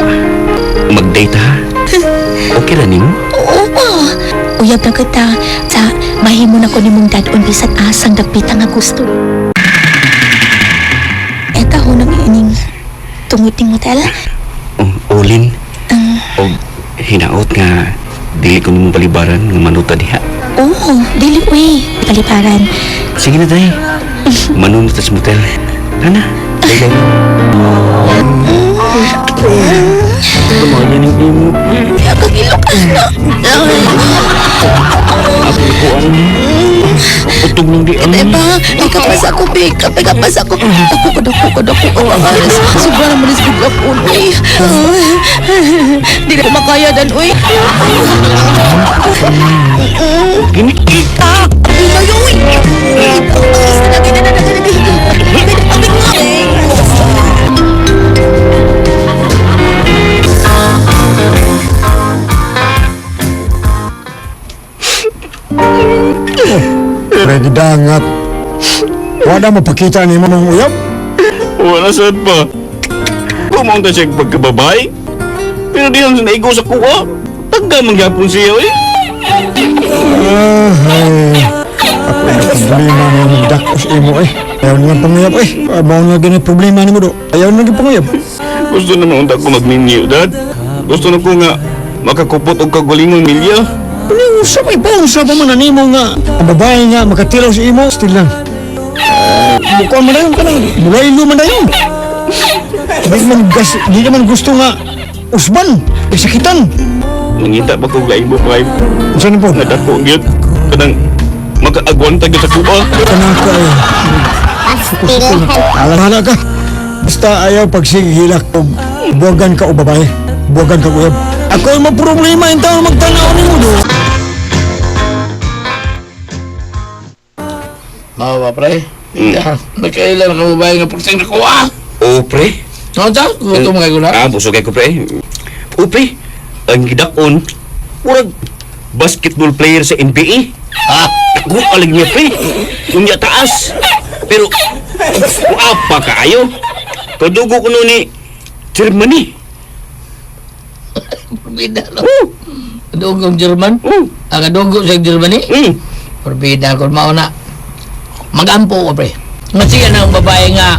mag-date ha. Okay ra nimo? Oo. Uyab na kita sa mahimo na ko nimong dadon bisan asang dapita nga gusto. Eta ho nang ining tungod ning hotel. Oh, ulin. Og hinaot nga dili ko nimo balibaran nga manuta diha. Oo, dili uy. Paliparan. Sige na day. Manunod ta sa motel. Ana, day day. Tumayan ang imo. Kagilok na. Ako Utog nang di ang. Diba? Ay kapas ako, babe. Kapay kapas ako. Ako ko, dako ko, dako ko. Aras. Sobra naman is bigla ko, uy. Di na ko makaya dan, uy. Gini. Ah! Uy, uy! Ready dangat. Wala mapakita ni mo mong uyab. Wala sad pa. Pumunta siya pagkababay. Pero di lang naigo sa kuha. Tagga mangyapon siya eh. Ay, ako ang problema nga magdako sa imo eh. Ayaw na lang panguyab eh. Abaw na gani problema nimo do. Ayaw na lang panguyab. Gusto na maunta ko magminyo, dad. Gusto na ko nga makakupot og kagalingon milya. Ano yung usap eh? Pausap pa man na nimo nga. Ang babae nga makatilaw sa imo. Still lang. Mukha man na yun ka nang. Mulaylo man na yun. Di man, gas, di naman gusto nga usban. Eh, sakitan. Mangita pa ko laing babae. Saan po? Nga dako gyud. Kanang makaagwanta gyud sa kuha. Kanang ka eh. Alam ka. Basta ayaw pagsigihilak o buwagan ka o babae. Buwagan ka uyab. Ako ang maproblema yung tao magtanaw ni mo do. Mao ba, pre? Nagkailan ka babae nga porting nakuha. O pre. No, ta? Gutom kayo na. Ah, busog kay ko pre. O pre, ang gidakon murag basketball player sa NBA. Ha? Ako alag niya pre. Unya taas. Pero apa kaayo? Kadugo ko nun ni Germany. Perbida, no? Oh, Dugong German? oh, Ang kadugo sa Germany? mm. Perbida kung mao na. Magampo ko, pre. Nga siya na ang babae nga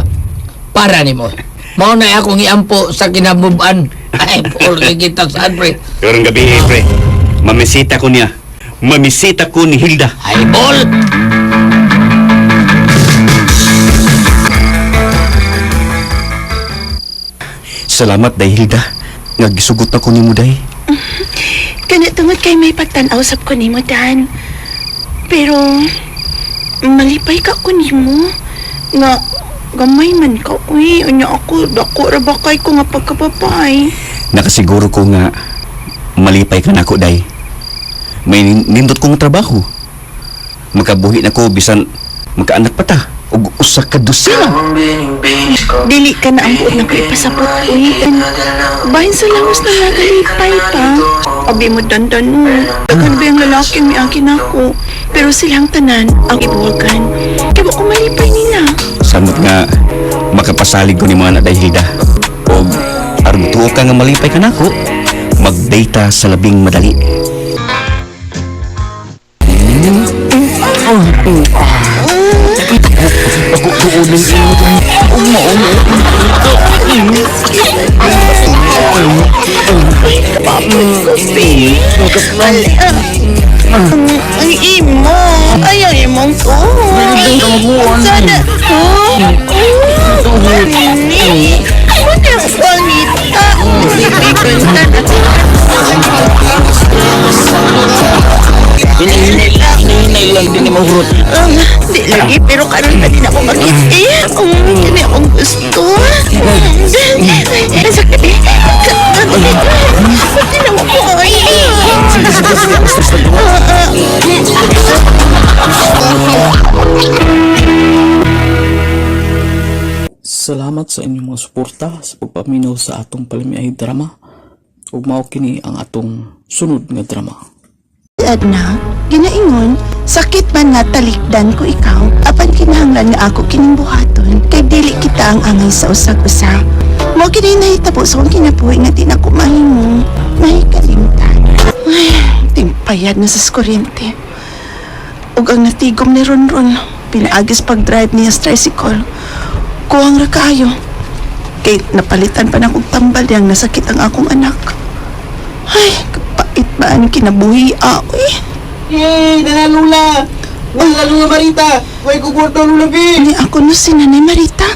para nimo. Mao na akong iampo sa kinabuban. Ay, Paul, kay kita saan, pre? Karong gabi eh, pre. Mamisita ko niya. Mamisita ko ni Hilda. Ay, Paul! Salamat day Hilda. Nga gisugot na ko nimo day. Kana tungod kay may pagtan-aw sab ko nimo Dan. Pero malipay ka ko nimo nga gamay man ka uy unya ako dako ra ba kay ko nga pagkapapay. Nakasiguro ko nga malipay ka nako day. May nindot kong trabaho. Makabuhi na ko bisan makaanak pa ta og usa ka dosena. Dili ka na ang buot na ko ipasabot uy. Bahin sa lawas na nagalipay pa. Abi mo dandan mo. Daghan ba yung lalaking miagi nako. Pero silang tanan ang ibuwagan. Kaya wa ko malipay nila. Samot nga makapasalig ko ni mga anak day Hilda. Og aron tuo ka nga malipay ka nako, magdata sa labing madali. Ang imo. Ay, ang imong tuhod. Sana. Oh, Ni. Ano ang pangita? Hinay lang din ni mahurot. Di lagi, pero karon pa din ako makit eh. Hindi akong gusto. Ang sakit eh. Sakit na ako ay. Salamat sa inyong mga suporta sa pagpaminaw sa atong palamiay drama. Ug mao kini ang atong sunod nga drama. Edna, ginaingon, sakit man nga talikdan ko ikaw, apan kinahanglan nga ako kining buhaton, kay dili kita ang angay sa usag-usa. Mo kini nahitabo sa akong kinabuhi nga di na ko mahimo, mahikalimtan. Ay, timpayad na sa kuryente. Ug ang natigom ni Ronron, pinaagis pag-drive niya sa tricycle. Kuhang ra kaayo. Kay napalitan pa na kong tambal diyang nasakit ang akong anak. Ay, kapait ba ang kinabuhi ako eh. Yay! Dala Lula! Dala Lula Marita! Way kukurto Lula B! Ni ako no si Nanay Marita.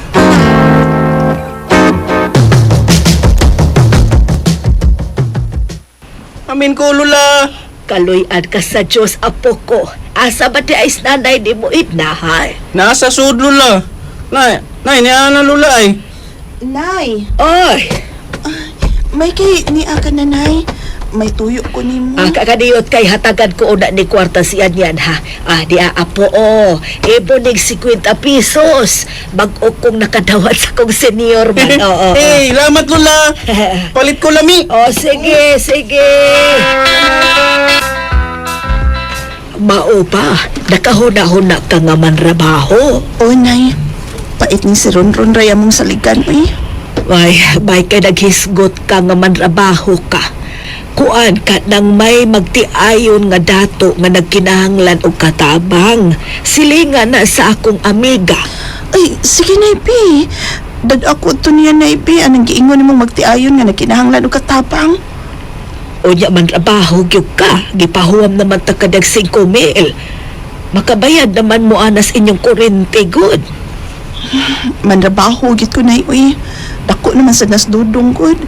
Amin ko Lula! Kaloy-an ka sa Diyos, apo ko. Asa ba ti ay nanay ni mo idnahay? Nasa sud Lula! Nay, nay, niya na Lula ay! Nay, Oy, may kay ni aka nanay. May tuyo ko nimo. ang kakaniyot kay hatagan ko una ni kwarta siyan yan ha. Ah, di apo o. Ebo nig 50 pesos. Bag-o kong nakadawat sa kong senior man. Oo. Hey, lamat Lula! Palit ko lami! Oh, sige, sige. Mao pa, nakahuna-huna ka nga manrabaho. O nay, pait ni si Ronron raya mong saligan uy. Ay, may kay naghisgot ka nga manrabaho ka. Kuan ka nang may magtiayon nga dato nga nagkinahanglan og katabang. Silingan na sa akong amiga. Ay, sige Nay B. Dad ako to niya Nay B. Anong giingon nimong magtiayon nga nagkinahanglan og katabang? Unya manrabaho gyud ka, gipahuwam naman ta kadag 5 mil. Makabayad naman mo anas inyong kurente good. Manrabaho gid ko nay uy. Dako naman sa nasdudong gud.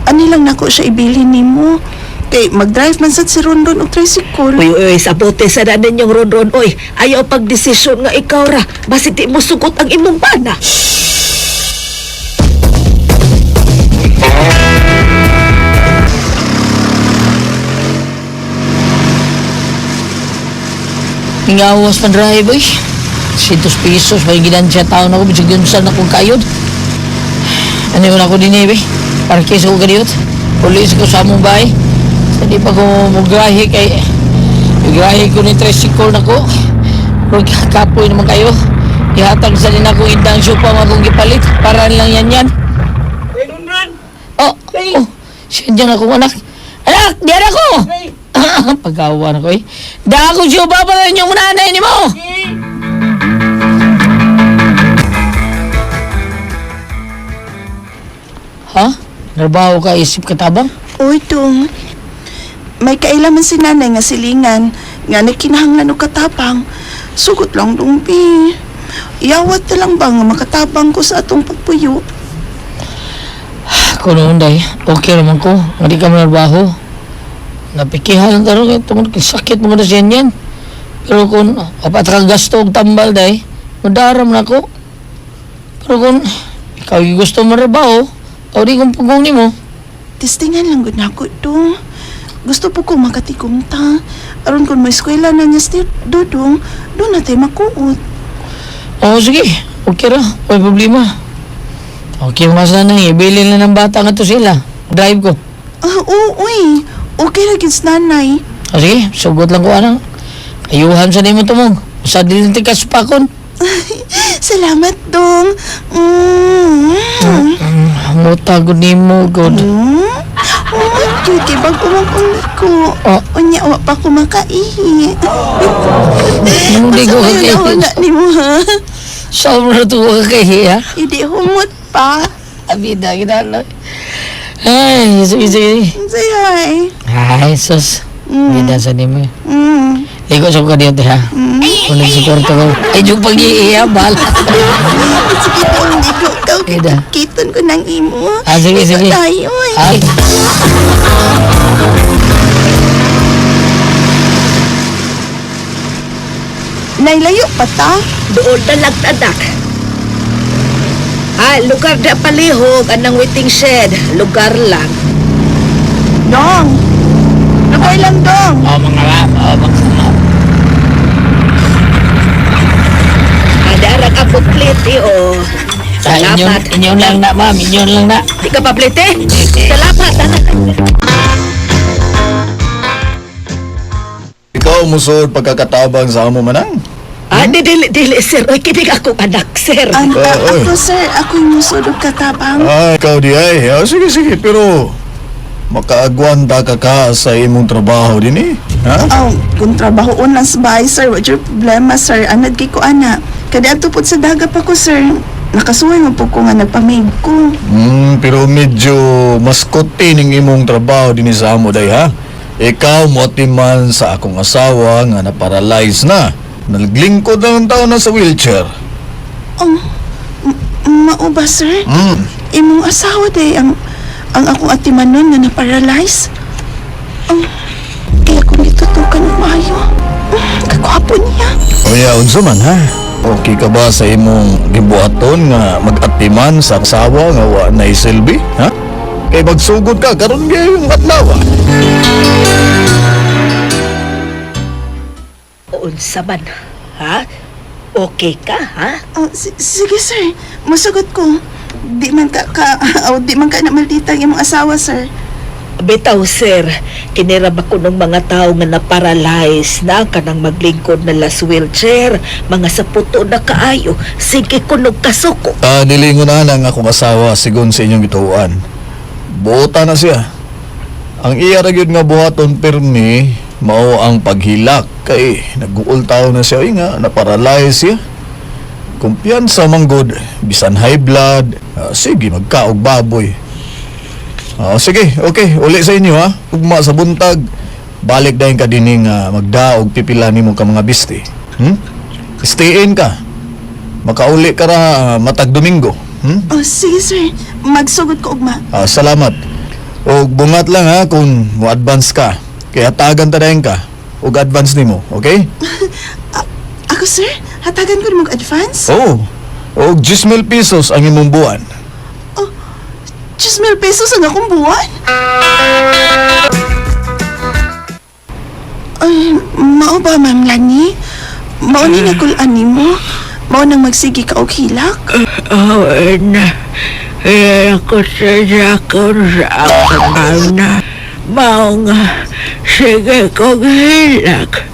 Ani lang nako siya ibilin nimo. Kay mag-drive man sad si Ronron og tricycle. Uy, uy, sabote sa na ninyong ron-ron, oy. Ayaw pagdesisyon nga ikaw ra. Basig di mo sugot ang imong bana. Ningawas man drive, oy. 100 pesos, may ginansya taon ako, bisag yun saan akong kayod. Ano yun ako din eh, Parkis ko ganiyot. Pulis ko sa among bahay. Sa di pa ko mugrahe kay... Mugrahe ko ni tricycle na ko. Pero kapoy naman kayo. Ihatag sa din ako indang syupa mga akong gipalit. Para lang yan yan. Oh, oh, siya dyan akong anak. Anak, diyan ako! Pag-awa na ko eh. Da ako syupa para inyong nanay ni mo! Ha? Trabaho ka, isip ka tabang? Uy, Tung. May kailaman si nanay nga silingan nga nagkinahanglan og katabang. Sugot lang dong, bi. Iyawat na lang ba nga makatabang ko sa atong pagpuyo? Ako noon, day. Okay naman ko. Hindi ka manarbaho. Napikihan lang karon kay tungod kay sakit mo na siya yan. Pero kung apat ka gasto og tambal, day, mudaram na ko. Pero kung ikaw yung gusto manarbaho, o di kong pugong nimo. Testingan lang gud nako, Dong. Gusto po ko makatigom ta. Aron kung may eskwela na niya si Dudong, doon na tayo makuot. Oo, sige. Okay ra. May problema. Okay, mas na nang ibilin lang ng bata nga to sila. Drive ko. Ah, oo, uy. Okay ra gid sa nanay. O sige, sugot lang ko anang. Ayuhan sa nimo tumong. Sa dilin tikas pakon. Salamat, Dong. Mm. Muta gud nimo gud. Mm. Oh, cute. Bag umang ko. Oh. Unya, wa pa ko makaihi. Hindi ko Sa kay. na nimo ha. Sobra to ka kay ha. Hindi humot pa. Abida ginalo. Ay, sige sige. Say hi. Ay, sus. Ganda sa nimo. Mm. Ligo sa ko diyo, te, ha? Kung nagsuporta ko. Ay, yung pag-iiya, bahala. Sige dong, ligo ka. Ida. Kiton ko ng imo. Ah, sige, Ligo sige. tayo eh. Ay. Nailayo pa ta. Doon na lang tadak. Ha, lugar na palihog anang waiting shed. Lugar lang. Dong. Lugar lang dong. Oh, mga ma'am. Oh, mga ma'am. Adarag ang plete oh. Ah, Salamat. inyon lang na, ma'am. Inyon lang na. Di ka pa plete? Salamat. Ikaw musod pagkakatabang sa amo manang. Ah, di, dili, dili, sir. Oy, kinig akong anak, sir. Ang, Ah, oy. ako sir, ako yung musulog katabang. Ay, ikaw di ay. Ah, sige, sige, pero makaagwanta ka ka sa imong trabaho din eh. Ha? Oh, kung trabahoon lang sa bahay, sir, what's your problema, sir? Anad kay ko, ana. Kada ato po sa daga pa ko, sir. Nakasuway man po ko nga nagpamig ko. Pero medyo mas kuti ning imong trabaho din sa amo day ha. Ikaw motiman sa akong asawa nga na-paralyze na. Naglingkod na ng tao na sa wheelchair. Oh, mao ba, sir? Imong asawa day ang akong atimanon nga na-paralyze. Oh, kaya kung gitutukan og maayo. Kagwapo niya. Oya, unsa man ha? Okay ka ba sa imong gibuhaton nga mag-atiman sa asawa nga wa na isilbi, ha? Kay magsugod ka karon gyud yung adlaw. Ah. Unsa man, ha? Okay ka, ha? Oh, sige, sir. Musugot ko. Di man ka, ka oh, di man ka na maldita ang imong asawa, sir. Bitaw, sir. Kinirab ako ng mga tao nga na-paralyze na kanang maglingkod na las wheelchair, mga sa puto na kaayo. Sige kunog kasuko. Ah, nilingon na lang akong asawa sigon sa inyong gituan. Buota na siya. Ang iya ra gyud nga buhaton pirmi mao ang paghilak kay naguol tawo na siya. Ay nga na-paralyze siya. Kumpiyansa man gud bisan high blood, ah, sige magkaog baboy. Ah, sige, okay, uli sa inyo ha. Ugma sa buntag, balik dayon ka dinhi nga magdaog pipila nimo ka mga biste. Stay in ka. Makauli ka ra ah, matag Domingo. Oh, sige, sir. Magsugod ko ugma. Ah, salamat. Og bungat lang ha kung mo-advance ka. Kaya tagan ta dayon ka. Og advance nimo, okay? Ako, sir? Hatagan ko na mag-advance? Oo. Og 10,000 pesos ang imong buwan. Oh, 10,000 pesos ang akong buwan? Ay, mao ba, Ma'am Lani? Mao ni nakulaan nimo? Mao nang magsige ka og hilak? Oh, na. Ako sa jakon sa akong na. Mao nga, sige kong hilak.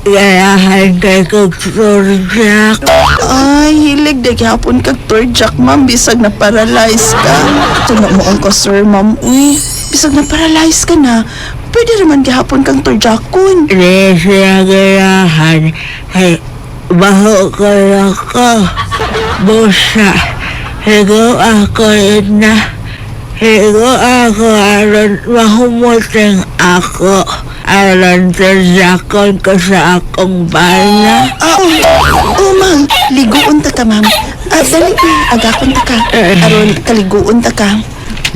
Gayahan kay kong turjak. Ay, hilig na gihapon kag turjak, ma'am. Bisag na paralyze ka. Tuna mo ang sir, ma'am. Uy, bisag na paralyze ka na. Pwede naman gihapon kang turjakon. Di siya gayahan. Ay, baho ko na ko. Busa, higo ako na. Higo ako aron mahumuting ako. Aron turjakon ko sa akong bana. Ah, oh, oh, ma'am. Liguon ta ka, ma'am. Ah, dali, agakon ta ka. Aron, kaliguon ta ka.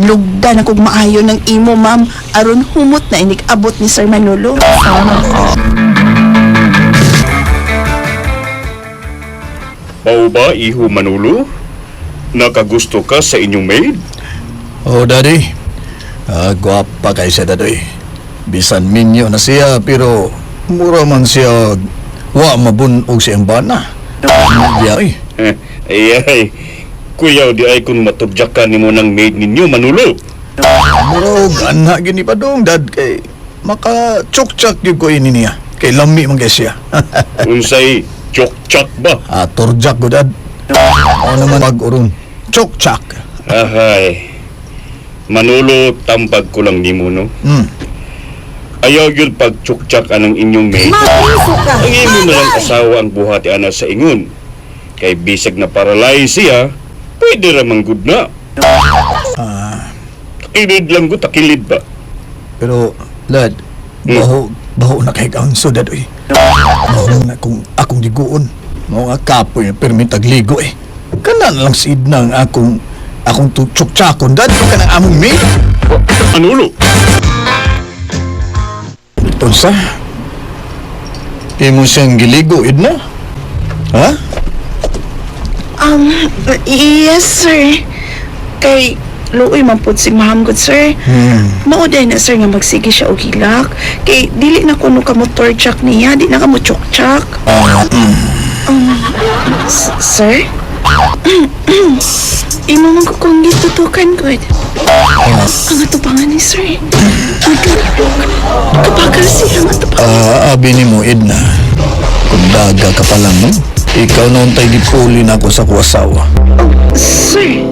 Lugdan akong maayo ng imo, ma'am. Aron humot na inig abot ni Sir Manolo. Mao ba, iho Manolo? Nakagusto ka sa inyong maid? Oh, daddy. Ah, gwapa kay siya, dadoy. Bisan minyo na siya, pero mura man siya wa mabunog siyang bana. Di ay. Ay, ay. Kuyaw di ay kung matubjakan nimo ng maid ninyo, Manolo. Mura og ana gini pa dong, dad kay maka chok-chak gyud ko ini niya. Kay lami man kay siya. Unsay chok-chok ba? Ah, turjak ko dad. Ako naman pag-urong chok-chak. Ahay. Manolo, tambag ko lang nimo, no? Ayaw yun pag chok-chok anang inyong maid. Ang imo na lang asawa ang buhati ana sa ingon. Kay bisag na paralyze siya, pwede ra man gud na. Ah, Takilid lang gud, takilid ba? pero lad, baho Baho na kay ang sudad oy. Mao na kung akong liguon. Mao nga kapoy permi tagligo eh. Kana na lang si Edna ang akong akong tsuktsakom dad kanang among maid. Anulo? Unsa? Imo siyang giligo, Edna? Ha? Um, yes, sir. Kay luoy man pud si ma'am good sir. Mao day na sir nga magsige siya og hilak. Kay dili na kuno ka mo torchak niya, di na ka mo chokchak. Sir? Imo man ko kung gitutukan good. Ang atubangan ni sir. Kapakal siya ang atubangan. Ah, abi ni mo, Edna. Kung daga ka pa lang, no? Ikaw noon tayo gipuli na ako sa kuwasawa. Sir,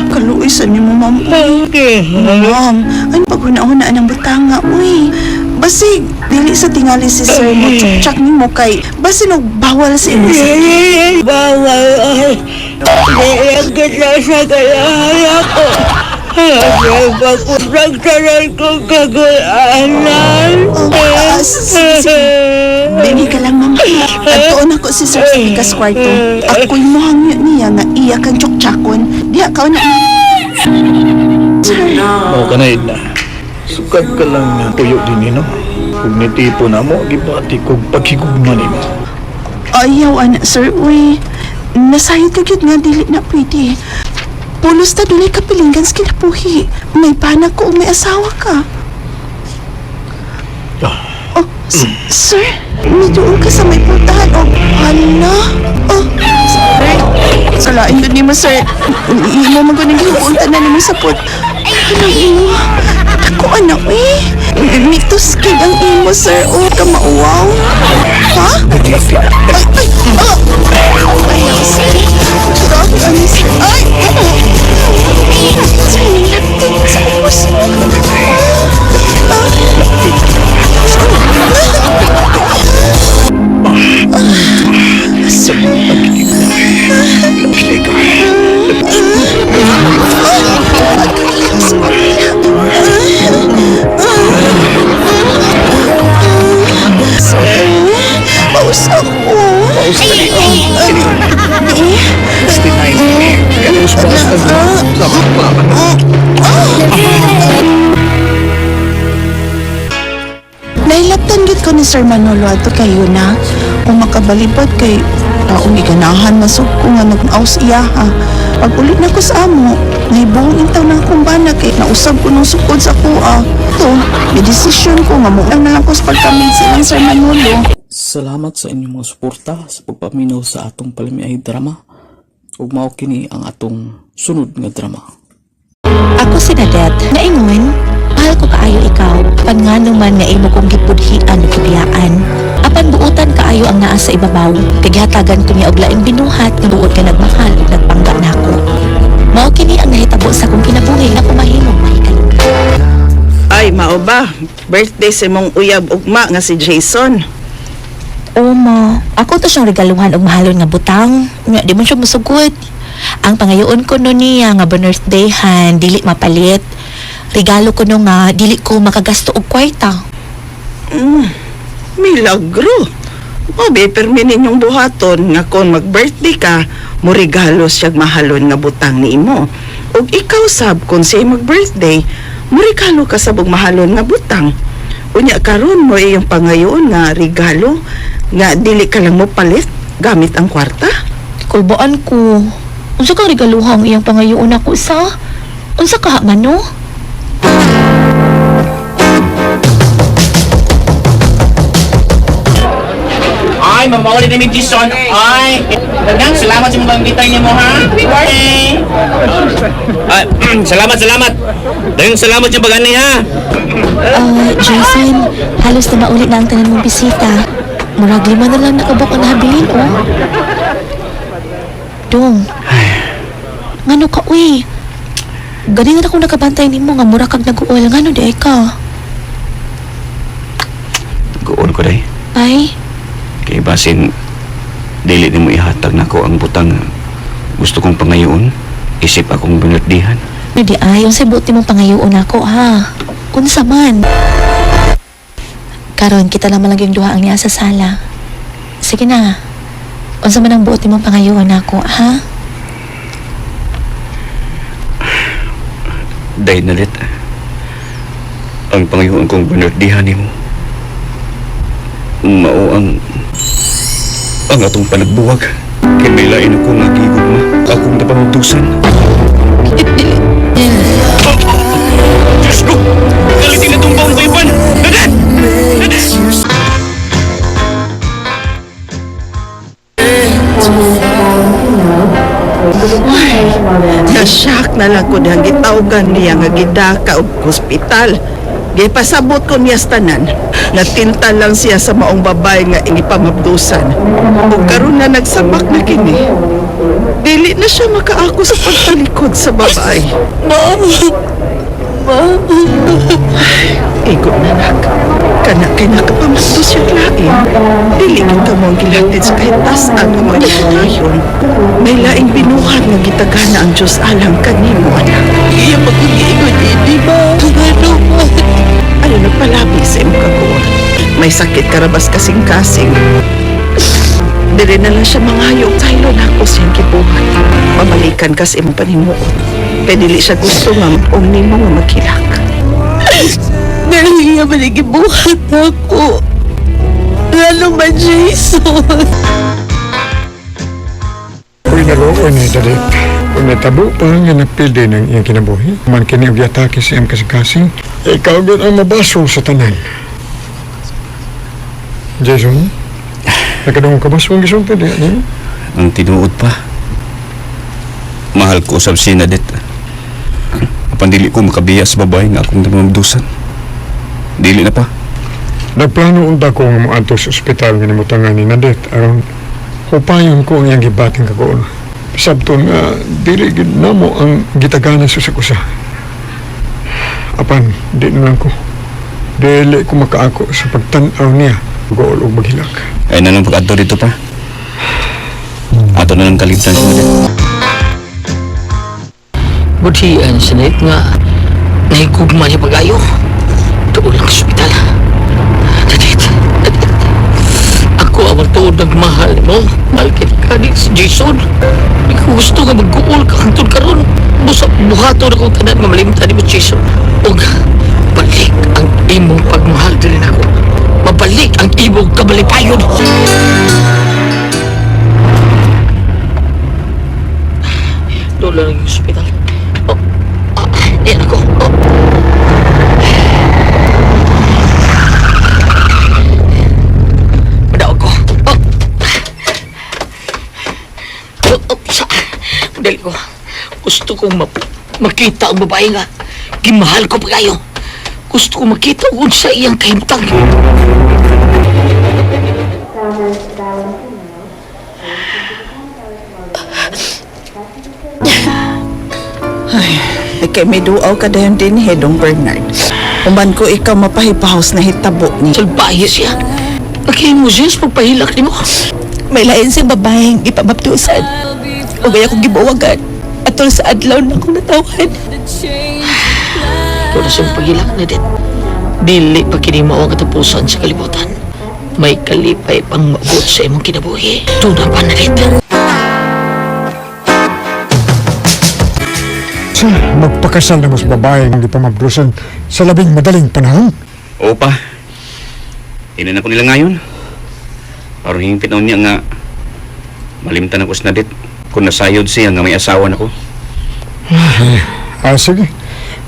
kaluoy sa nimo, ma'am. Ma'am, ano paghuna-huna ang butanga, uy. Basig, dili sa tingali si sir mo, tsak nimo kay, basin og bawal sa imo sa Bawal ay. Nilagkit na sa kalahala ko. Nagtanan kong kagulanan. Oh, sige, sige. Baby ka lang, ma'am. Adtuon ako si sir sa pikas kwarto. Ako'y muhangyo niya nga iya kang tsoktsyakon. Diha ka na. Sir, Mao ka na, Edna. Sukad ka lang na tuyo din, no? Kung nitipo na mo, gibati kong paghigugma nimo. Ayaw, ana, sir, uy. Nasayod ka gyud nga dili na pwede. Pulos ta dunay kapilinggan sa kinabuhi. May bana ko ug may asawa ka. Oh, sir, miduol ka sa may pultahan o hala. Oh, sir, salain yun nimo, sir. Imo man gud ang gihuuntan na nimo sa put. Ano imo? Ako ana, uy. Mituskig ang imo, sir. Oh, ka mauwaw. Ha? Ay, ay, ah! Ay, sir. Grabe, ano, sir. Ay! Sir, nilapit sa ubos mo. Ah. Sir. Sir, paus ako. Paus ka Nailaptan gyud ko ni Sir Manolo ato kayo na kung makabalibad kay taong giganahan masug ko nga nag-aus iya ha. Pag ulit na ko sa amo, nahibuong intaw na akong bana kay nausab ko nung sukod sa kuha. To, may desisyon ko nga mo lang na lang ko sa pagkamit silang Sir Manolo. Salamat sa inyong mga suporta sa pagpaminaw sa atong palamiay drama. Ug mao kini ang atong sunod nga drama. Ako si Nadette. Naingon, mahal ko kaayo ikaw. Pangano man nga imo kong gipudhian o gibiyaan. Apan buutan kaayo ang naa sa ibabaw. Kagihatagan ko niya og laing binuhat nga buot ka nagmahal ug nagpangga nako. Mao kini ang nahitabo sa akong kinabuhi nga kumahimong mahikay. Ay, mao ba? Birthday sa mong uyab ugma nga si Jason. O ma, ako to siyang regaluhan og mahalon nga butang. Nga di man siya musugod. Ang pangayoon ko no niya nga birthday han, dili mapalit. Regalo ko no nga dili ko makagasto og kwarta. Milagro. O, be, permi ninyong buhaton nga kung mag-birthday ka, mo regalo siyag mahalon nga butang ni imo. Ug ikaw sab kung siya mag-birthday, mo regalo ka sab og mahalon nga butang. Unya karon mo iyong pangayoon nga regalo nga dili ka lang mo palit gamit ang kwarta. Kulbaan ko. Unsa kang regaluha ang iyang pangayoon ako sa? Unsa ka man no? Ay, mamawali na mi Jason. Ay, dagang salamat sa mga pangitay niyo mo ha. Bye. Ay, salamat, salamat. Dagang salamat sa pag-ani ha. Jason, halos na maulit na ang tanan mong bisita. Murag lima na lang nakabok ang nahabilin, oh. Dong. Ngano ka, uy? Gani na akong nakabantay nimo nga mura kag nag-uol. Ngano di ay ka? Guol ko day. Ay, Kay basin dili nimo ihatag nako ang butang gusto kong pangayoon. Isip akong binatdihan. Di ay, unsay buti mong pangayoon ako ha? Unsa man? Karon kita naman lang yung duha ang niya sa sala. Sige na. Unsa man ang buot mong pangayoon ako ha? Dahil nalit. Ang pangayoon kong binatdihan nimo. Mao ang atong panagbuwag. Kay may lain ako nga gigugma. Akong napamagdusan. Diyos ko! Galitin na itong baong kayupan! Nadet! Nadet! Nasyak na lang ko dihang gitawgan niya nga gidaka og hospital. Gipasabot ko niya sa tanan. Natinta lang siya sa maong babae nga inipamabdusan. Ug karon na nagsamak na kini. Dili na siya makaako sa pagtalikod sa babae. Ma'am! Ma'am! Igo na nak. Kana kay nakapamabdos siya lain. Dili kita mo ang gilatid sa kahitasan ng mga gitayon. May laing binuhat nga gitagana ang Diyos alang kanimo anak. Iya pag-iingon ini, ma'am. Ano man? Ano nagpalabi sa imong kaguol? May sakit karabas kasing-kasing. Dili na lang siya mangayog dahil na ako siyang gibuhat. Pabalikan ka sa imong panimuot. Kay dili siya gusto nga og nimo nga maghilak. Dahil iya man ang gibuhat ako. Lalo man, Jason. Uy, naluoy ni Dalit. Kung natabo pa nga napildi ng iyang kinabuhi, man kini og giatake sa iyang kasing-kasing, ikaw gyud ang mabaso sa tanan. Jason, nakadungog ka ba sa akong gisulti diha nimo? Ang tinuod pa. Mahal ko usab si Nadette. Apan dili ko makabiya sa babae nga akong namamdusan. Dili na pa. Nagplano unta ko nga moadto sa ospital nga nimutangan ni Nadette aron hupayon ko ang iyang gibating kaguol. Sabton nga dili gyud namo ang gitaganan sa usag usa. Apan di na lang ko. Dili ko makaako sa pagtan-aw niya gool og maghilak. Ay na lang pag-adto dito pa. Ato na lang kalimtan si Nadette. Budhian sa Nadette nga nahigugma niya pag-ayo. Tuon lang sa ospital. Nadette, Nadette. Ako ang tuod nagmahal mo. Mahal kita ka ni si Jason. Hindi ko gusto nga mag-guol ka hangtod karon. Busa buhato na kong tanan nga malimtan ni mo Jason. Og balik ang imong pagmahal diri nako. Mabalik ang imong kamalipayon. Doon lang yung ospital. Oh, ah, yan ako. Oh. Madaog ko. Oh. Oh, oh, sa. Dali ko. Gusto kong makita ang babae nga. Gimahal ko pa kayo. Gusto kong makita kung sa iyang kahimtang. Ay, kay may duaw ka dayon din, Hedong Bernard. Uman ko ikaw mapahipahaws na hitabo ni. Salbahe siya. Naghimo siya sa pagpahilak ni mo. May lain siyang babaeng ipamabdusan. O kaya akong gibuwagan. Atol sa adlaw na akong natawhan. Ikaw na siyang paghilak na din. Dili pa kini mao ang katapusan sa kalibutan. May kalipay pang maabot sa imong kinabuhi. Tuna pa na rin. Sa magpakasal na mo sa babae nga gipamabdusan sa labing madaling panahon. Oo pa. Inan ako nila ngayon. Aron hingpit na niya nga malimtan ako sa Nadette kung nasayod siya nga may asawa na ko. Ah, sige.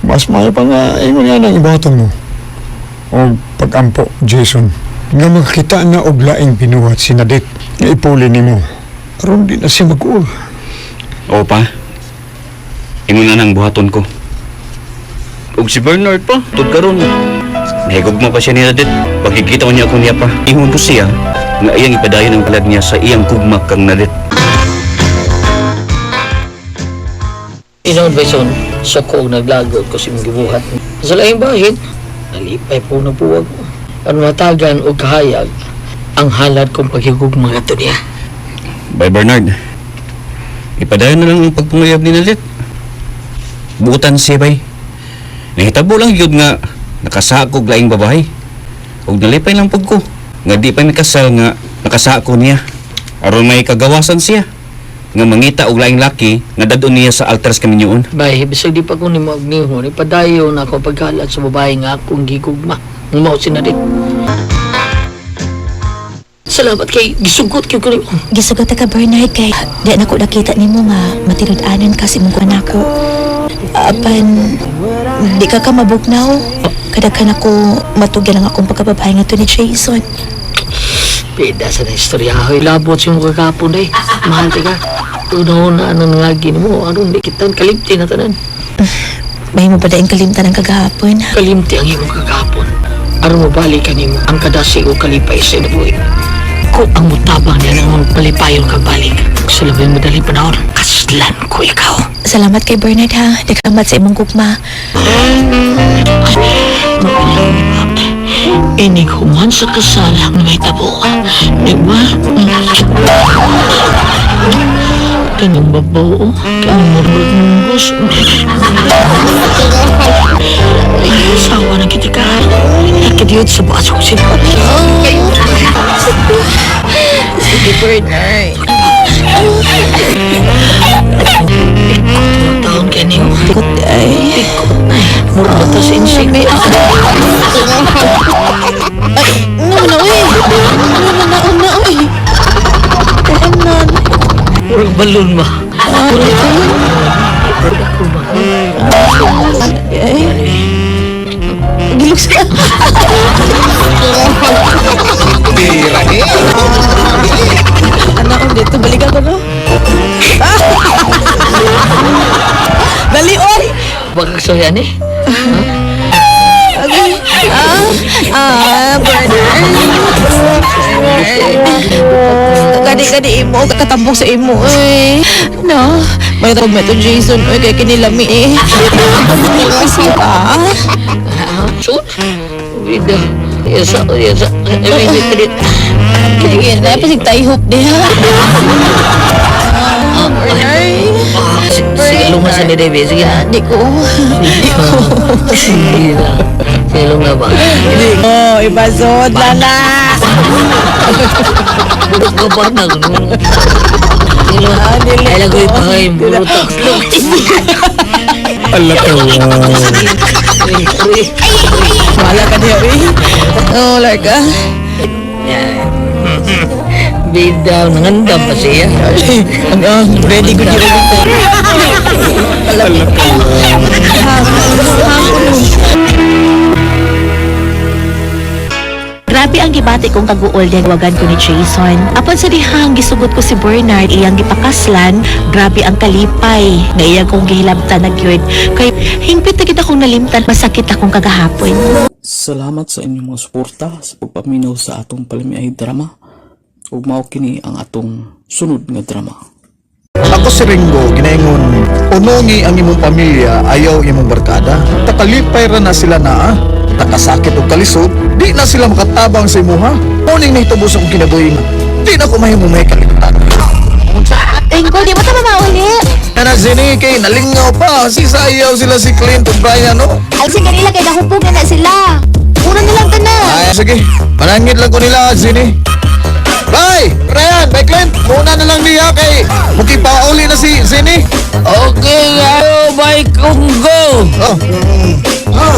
Mas maayo pa nga ingon yan ang ibuhaton mo. O pag-ampo, Jason. Nga makakita na og laing binuhat si Nadette nga ipuli nimo. Aron di na siya mag-uol. Oo pa. Ingon na ang buhaton ko. Ug si Bernard pa, tud karon. Nahigugma pa siya ni Nadette. Pagkikita ko niya ako niya pa. Ingon ko siya nga iyang ipadayon ang kalag niya sa iyang gugma kang Nadette. Inoon Bison, sa ko naglagot ko sa imong gibuhat. Sa laing bahin, nalipay po na buwag mo. Ang matagan o kahayag, ang halad kong paghigugma nga to niya. Bye Bernard. Ipadayon na lang ang pagpangayab ni Nadette. Buutan siya bay. Nahitabo lang gyud nga nakasako og laing babae. Ug nalipay lang pud ko nga di pa mi kasal nga nakasako niya. Aron may kagawasan siya nga mangita og laing laki nga dadon niya sa altars kaminyoon. Bay, bisag di pa ko nimo agnihon, ipadayon ako paghalat sa babae nga akong gigugma. Mao si Nadine. Salamat kay gisugot kay ko nimo. Gisugot ka Bernard kay di na ko nakita nimo nga matinud-anan ka sa imong anak ko. Apan di ka mabugnaw. Kadaghan ako matugyan ang akong pagkababae nga to ni Jason. Pida sa na istorya hoy. Labot sa imong kagapon day. Mahal ka. Una-una ano nangagi nimo aron di kitan kalimti na tanan. May mo ba daing kalimtan ang kagahapon? Kalimti ang imong kagapon. Aron mo balik kanimo ang kadasig o kalipay sa inabuhi. Ko ang mutabang niya ng palipayon kagbalik. Sa labing madali panahon, kaslan ko ikaw. Salamat kay Bernard ha. Nagkamat sa imong gugma. Inig human sa kasal ang may tabo. Di ba? Kanyang babaw, kanyang murmur munggos. Ay, asawa ng kitika. Nakadiyod sa bukas kong sinpat. Sige, Bernard. Ikot taon kaya niyo. Ikot ay. Ikot ay. Murmur ta sa insik. Ay, no na uy. No na na una uy. Ay, Murag balon ba? Murag balon. Ako ba? Ay. Gilok siya. Anak ko dito, balikan ko no. Dali, oy! Baka kasaya ni? Okay. Ah, brother. Kadi-kadi imo, katambok sa imo, oy. No, may tawag mo ito, Jason, oy, kaya kinilami, eh. Kasi ba? Sud. Vida. Yasa, yasa. Sige, napasig tayo hope diha. Ah, brother. Sige, lunga sa ni Debbie. Sige. Di ko. Di ko. Sige na. Sige, lunga ba? Di ko. Ibasod, lala. Burot ka pa na. Sige, lunga. Ay, lagoy pa kayo. Burot ako. Ala ka. Wala ka diha, eh. Oh, wala ka. Bida, nangandam pa siya. Ano, ready good yun. Ala ka. Grabe ang gibati kong kaguol niya wagan ko ni Jason. Apan sa dihang gisugot ko si Bernard iyang gipakaslan, grabe ang kalipay nga iyang kong gihilabtan na gyud. Kay hingpit na gid akong nalimtan, masakit akong kagahapon. Salamat sa inyong mga suporta sa pagpaminaw sa atong palamiay drama. Ug mao kini ang atong sunod nga drama. Ako si Ringo, ginaingon, unungi ang imong pamilya, ayaw imong barkada. Takalipay ra na sila naa, takasakit og kalisod, di na sila makatabang sa imuha. Uning nahitabo sa akong kinabuhi nga, di na ko mahimo may kalimutan. Ringo, di mo ta mamauli. Ana Zini, kay nalingaw pa, si sayaw sila si Clint ug Brian, no? Ay, sa kanila kay nahupog na na sila. Una na lang tanan. Ay, sige, manangit lang ko nila, Zini. Bye! Brian, bye Clint! Muna na lang niya kay mukipauli na si Zini. Okay, ayo, bye Congo. Oh.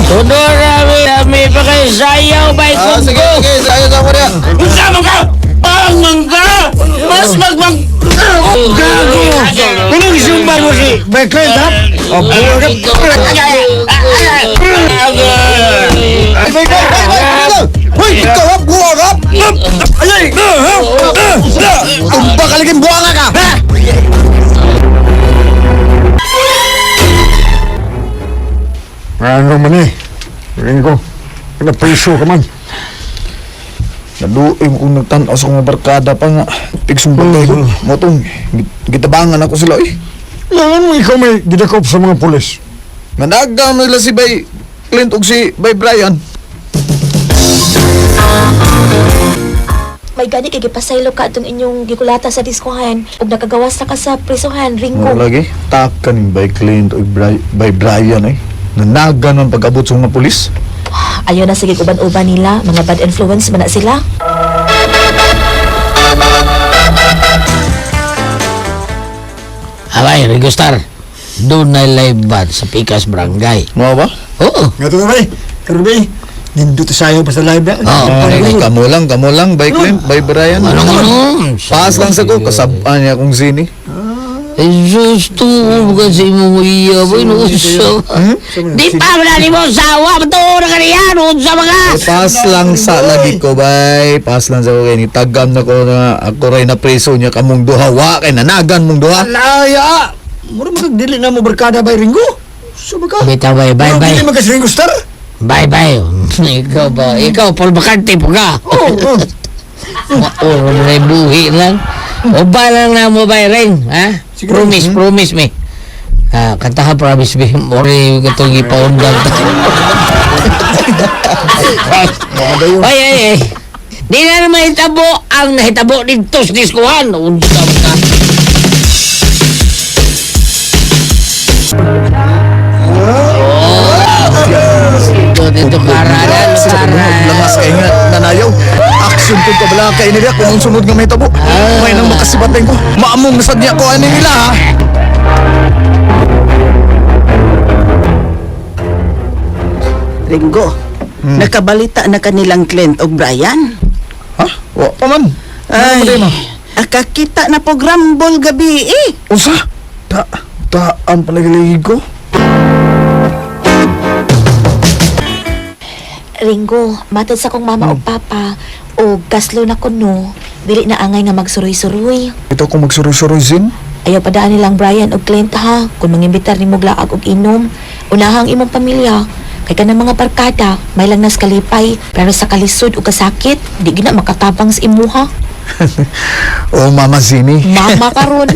Sunod rami, kami pa kayo sayaw, bye Ah, sige, Congo. sige, sayaw sa Korea. Unsa man ka? Ang mangga! Mas magmang... Gago! Anong zumba mo si Bay Clint, ha? Oh, buwa ka. Ay, bay, bay, bay, bay, bay! Hoy, ikaw ha? Buwa ka? Ay, Tumba ka lagi, buwa ka ka! Ha? Ano man eh? Ringo, napriso ka man. Naluoy mo kung nagtanaw sa akong mga barkada pa nga. Tigsumbatay ko. Motong, gitabangan ako sila eh. Langan mo ikaw may gidakop sa mga pulis. Managdam nila si Bay Clint ug si Bay Brian. May gani kay gipasaylo ka atong inyong gikulata sa diskuhan ug nakagawas na ka sa prisuhan, Ringo. Mo lagi, takan yung by Clint o by Brian eh. Nanagan man pag-abot sa mga pulis. Ayaw na sige uban-uban nila, mga bad influence man na sila. Abay, Ringo Star. Doon na live band sa Pikas Barangay. Mo ba? Oo. Nga to bay. Karon bay. Nindot sayo pa sa live na. Oo. Ay, kamo lang, by Clint, by Brian. Ano ano? Paas lang sa ko, kasabaan niya akong sini. Eh, sus, tuo ka sa imong iya ba? Inuusa. Di pa wala ni mo sawa. Matuo na ka niya. Unsa mga. Eh, paas lang sa lagi ko, bay. Paas lang sa ko kay ni tagam na ko na ako ray na preso niya kamong duha. Wa kay nanagan mong duha. Alaya. Mura magag dili na mo barkada bay Ringo. Suba ka. Bitaw, bay, bay, Mura bay. dili magkas Ringo Star. Bye, bye. Ikaw ba? Ikaw, Paul McCartney po ka. Oo. Mauro na yung buhi lang. O ba lang na mo bay ring, ha? Promise, promise me. Ah, kantahan promise me. Mori katong ipaundang ta. Ay, ay, ay. Di na naman hitabo ang nahitabo dito sa diskuhan. Unsa ka. Oh, dito karanan, karan. Lamas kay nga nanayaw. Action pud ka bala kay nila kung ang sunod nga may tabo. May nang makasibateng ko. Maamong nasad niya ko ani nila ha. Ringo, nakabalita na kanilang Clint og Brian. Ha? Wa pa man. Ay, Ano ba, akakita na po grambol gabi eh. Unsa? Ta taan panagiligid ko. Ringo, matod sa kong mama o papa o gaslo na kuno, dili na angay nga magsuroy-suroy. Ito kung magsuroy-suroy Zin. Ayaw padaan nilang Brian og Clint ha, kung mangimbitar nimo laag og inom, unahang imong pamilya. Kay kanang mga barkada, may lang nas kalipay, pero sa kalisod o kasakit, di gina makatabang sa imuha. Oh, Mama Zini. Mama karon.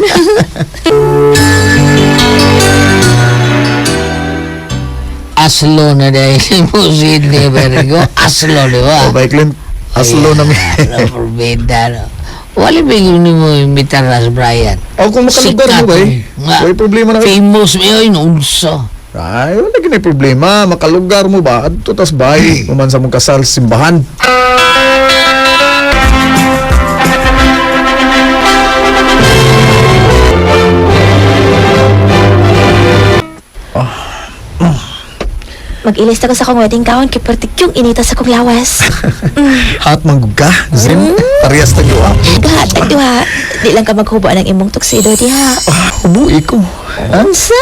Aslo na dahil mo Sydney Bergo. Aslo, di ba? Oh, by Clint. Aslo na mi. Aslo, forbida, no? Wala ba yun mo imbitar na si Brian? O kung makalugar mo ba eh. Nga. Way problema na kayo. Famous mo yun, unsa. Ay, wala gini problema. Makalugar mo ba? Adto tas bay. Uman sa mong kasal simbahan. Mag-ilis na ko sa akong wedding gown kay pertikyong inita sa akong lawas. Hot manggug ka, Zin. Parehas tagyo ah. Gahatag duha. Di lang ka maghubo ng imong tuxedo diha. Ah, Hubuhi ko. Ha? Unsa?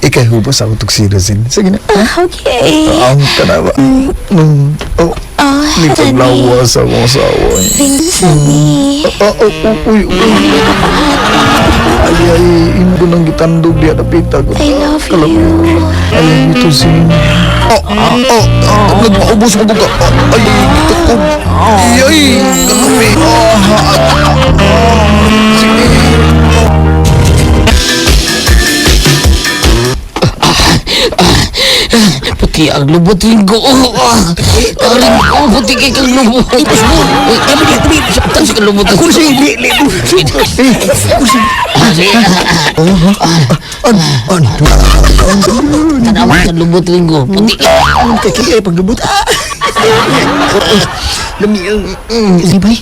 Ikay hubo sa akong tuxedo, Zin. Sige na. Ah, okay. Ang ka na ba? Mm. Oh, Oh, nagpaglawas akong asawa. eh. Ringo ni. Oh, oh, oh, uy, uy. Ay, ay, imo nang gitandog diya dapita ko. I love you. Ay, ito Zin. Oh, ah, oh, oh, nagpaubos mo ka. Oh, ay, tukog. Ay, ay, kalumi. Oh, ah, ah, sige. Puti ang lubot, Ringo. Oh, ah. Ah, Ringo, puti kay kang lubot. Uy, tabi niya, tabi. Tapos kang lubot. Ako siya, li, li. Ah, sige. An an. Tanawa sa lubot, Ringo. Puti. Kay kay paglubot. Ah. Lami ang di bay.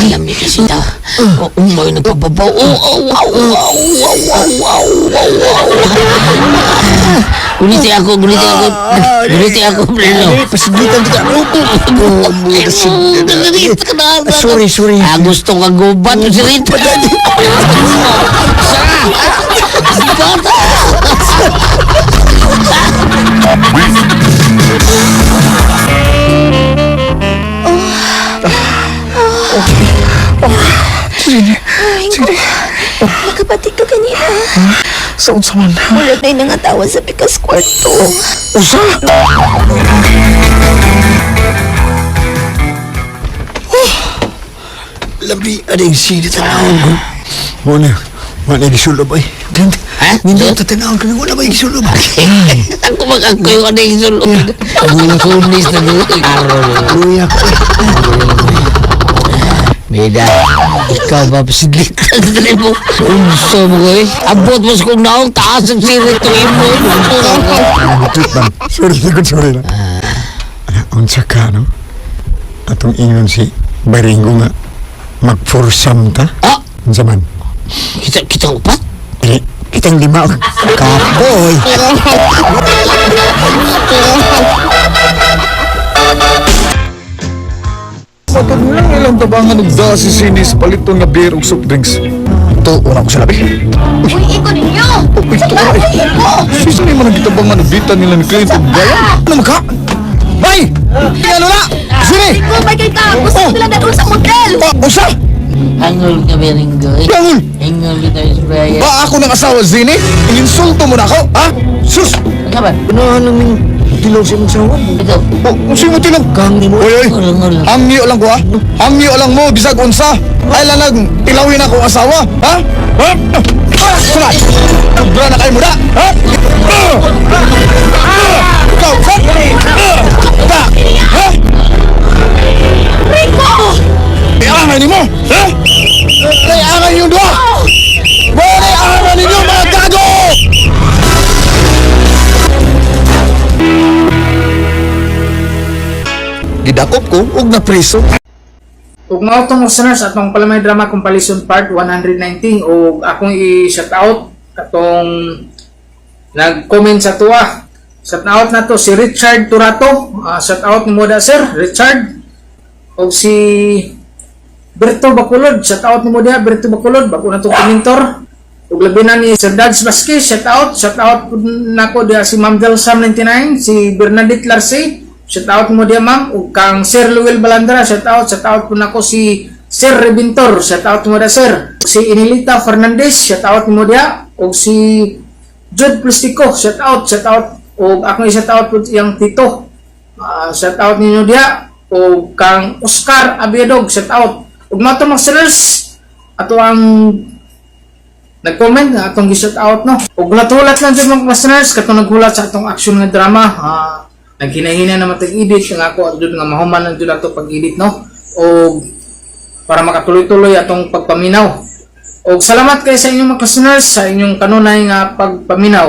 Lami kasi ta. Oh, may nagpababaw. Oh, oh, wow, wow, wow, wow, wow, wow, wow. Guliti ako, guliti ako. Guliti ako, Pleno. Pasigitan ka. Sorry, sorry. Ah, gusto ka gubat si Rita. Bata! Sige. Ringo, nakabati ka kanina. Sa unsa man. Murag na'y nangatawa sa pikas kwarto. Usa? Lami ading sini tanawon ko. Mo na. Wala gisulob ay. Ha? Nindot ta tanawon ko wala ba gisulob. Ako mag-ako yung ano yung sulod. Ang sunis na doon. Araw. Luya ko. Bida, ikaw ba pasidlit ka mo? Unsa mo ko eh. Abot mo sa kong naong taas ang sirit to imo. Treat man. Sorry, good sorry lang. Ana, unsa ka, no? Atong ingon si Baringo nga magforsam ta. Ah! Unsa man? Kita upat? Dili, kitang lima. Kapoy. Matod lang ilang tabangan og da si sini sa paliton nga beer ug soft drinks. Ito, una ko sa labi. Uy, iko ninyo! Uy, ito ay. Sisa ni man ang gitabangan og dita nila ni Clint ug Brian. Ano man ka? Bay! Ano na? Sini! Iko, bay kay ka! Gusto Oh. nila dadun sa motel! Ah, usa! Hangol ka Beringo eh. Hangol! Hangol kita si Brian. Ba ako ng asawa, Zini? Insulto mo na ako, ha? Sus! Ano ba? Ano ning tilaw sa imong sawa? Ikaw. Oh, kung sino mo tilaw? Kang nimo. Oy, oy! Ngol, ngol. Hangyo lang ko, ha? Hangyo lang mo, bisag unsa! Ay lanag, tilawin ako ang asawa, ha? Ha? Ah, Sunay! Sobra na kayo mo na, ha? Ah! Ah! Ikaw, sa? Ah! Ta! Ha? Rico! Iangan nimo, ha? Iangan yung duha! Wala iangan ninyo, mga gago! Gidakop ko og napreso. Ug mao tong listeners atong Palamay Drama Compilation Part 119 ug akong i-shout out katong nag-comment sa tuwa. Shout out na to si Richard Turato. Shout out nimo da sir Richard. Ug si Berto Bacolod, shout out nimo diha Berto Bacolod, bag-o na tong komentor. Ug labi na ni Sir Dads Vasquez, shout out pud nako diha si Ma'am Delsam 99, si Bernadette Larce, shout out mo diha ma'am, ug kang Sir Luel Balandra, shout out pud nako si Sir Reventor, shout out mo diha sir. Si Inilita Fernandez, shout out mo diha, ug si Jude Plastico, shout out ug akong i-shout out pud iyang tito. Shout out ninyo diha ug kang Oscar Abiadog, shout out. Ug mga to mga sinners, ato ang nag-comment nga atong gi-shout out no. Ug hulat-hulat lang jud mga listeners katong naghulat sa atong action nga drama. Naghinahina naman tag edit nga ako at jud nga mahuman lang jud ato pag-edit no. Og para makatuloy-tuloy atong pagpaminaw. Og salamat kay sa inyong mga listeners sa inyong kanunay nga pagpaminaw.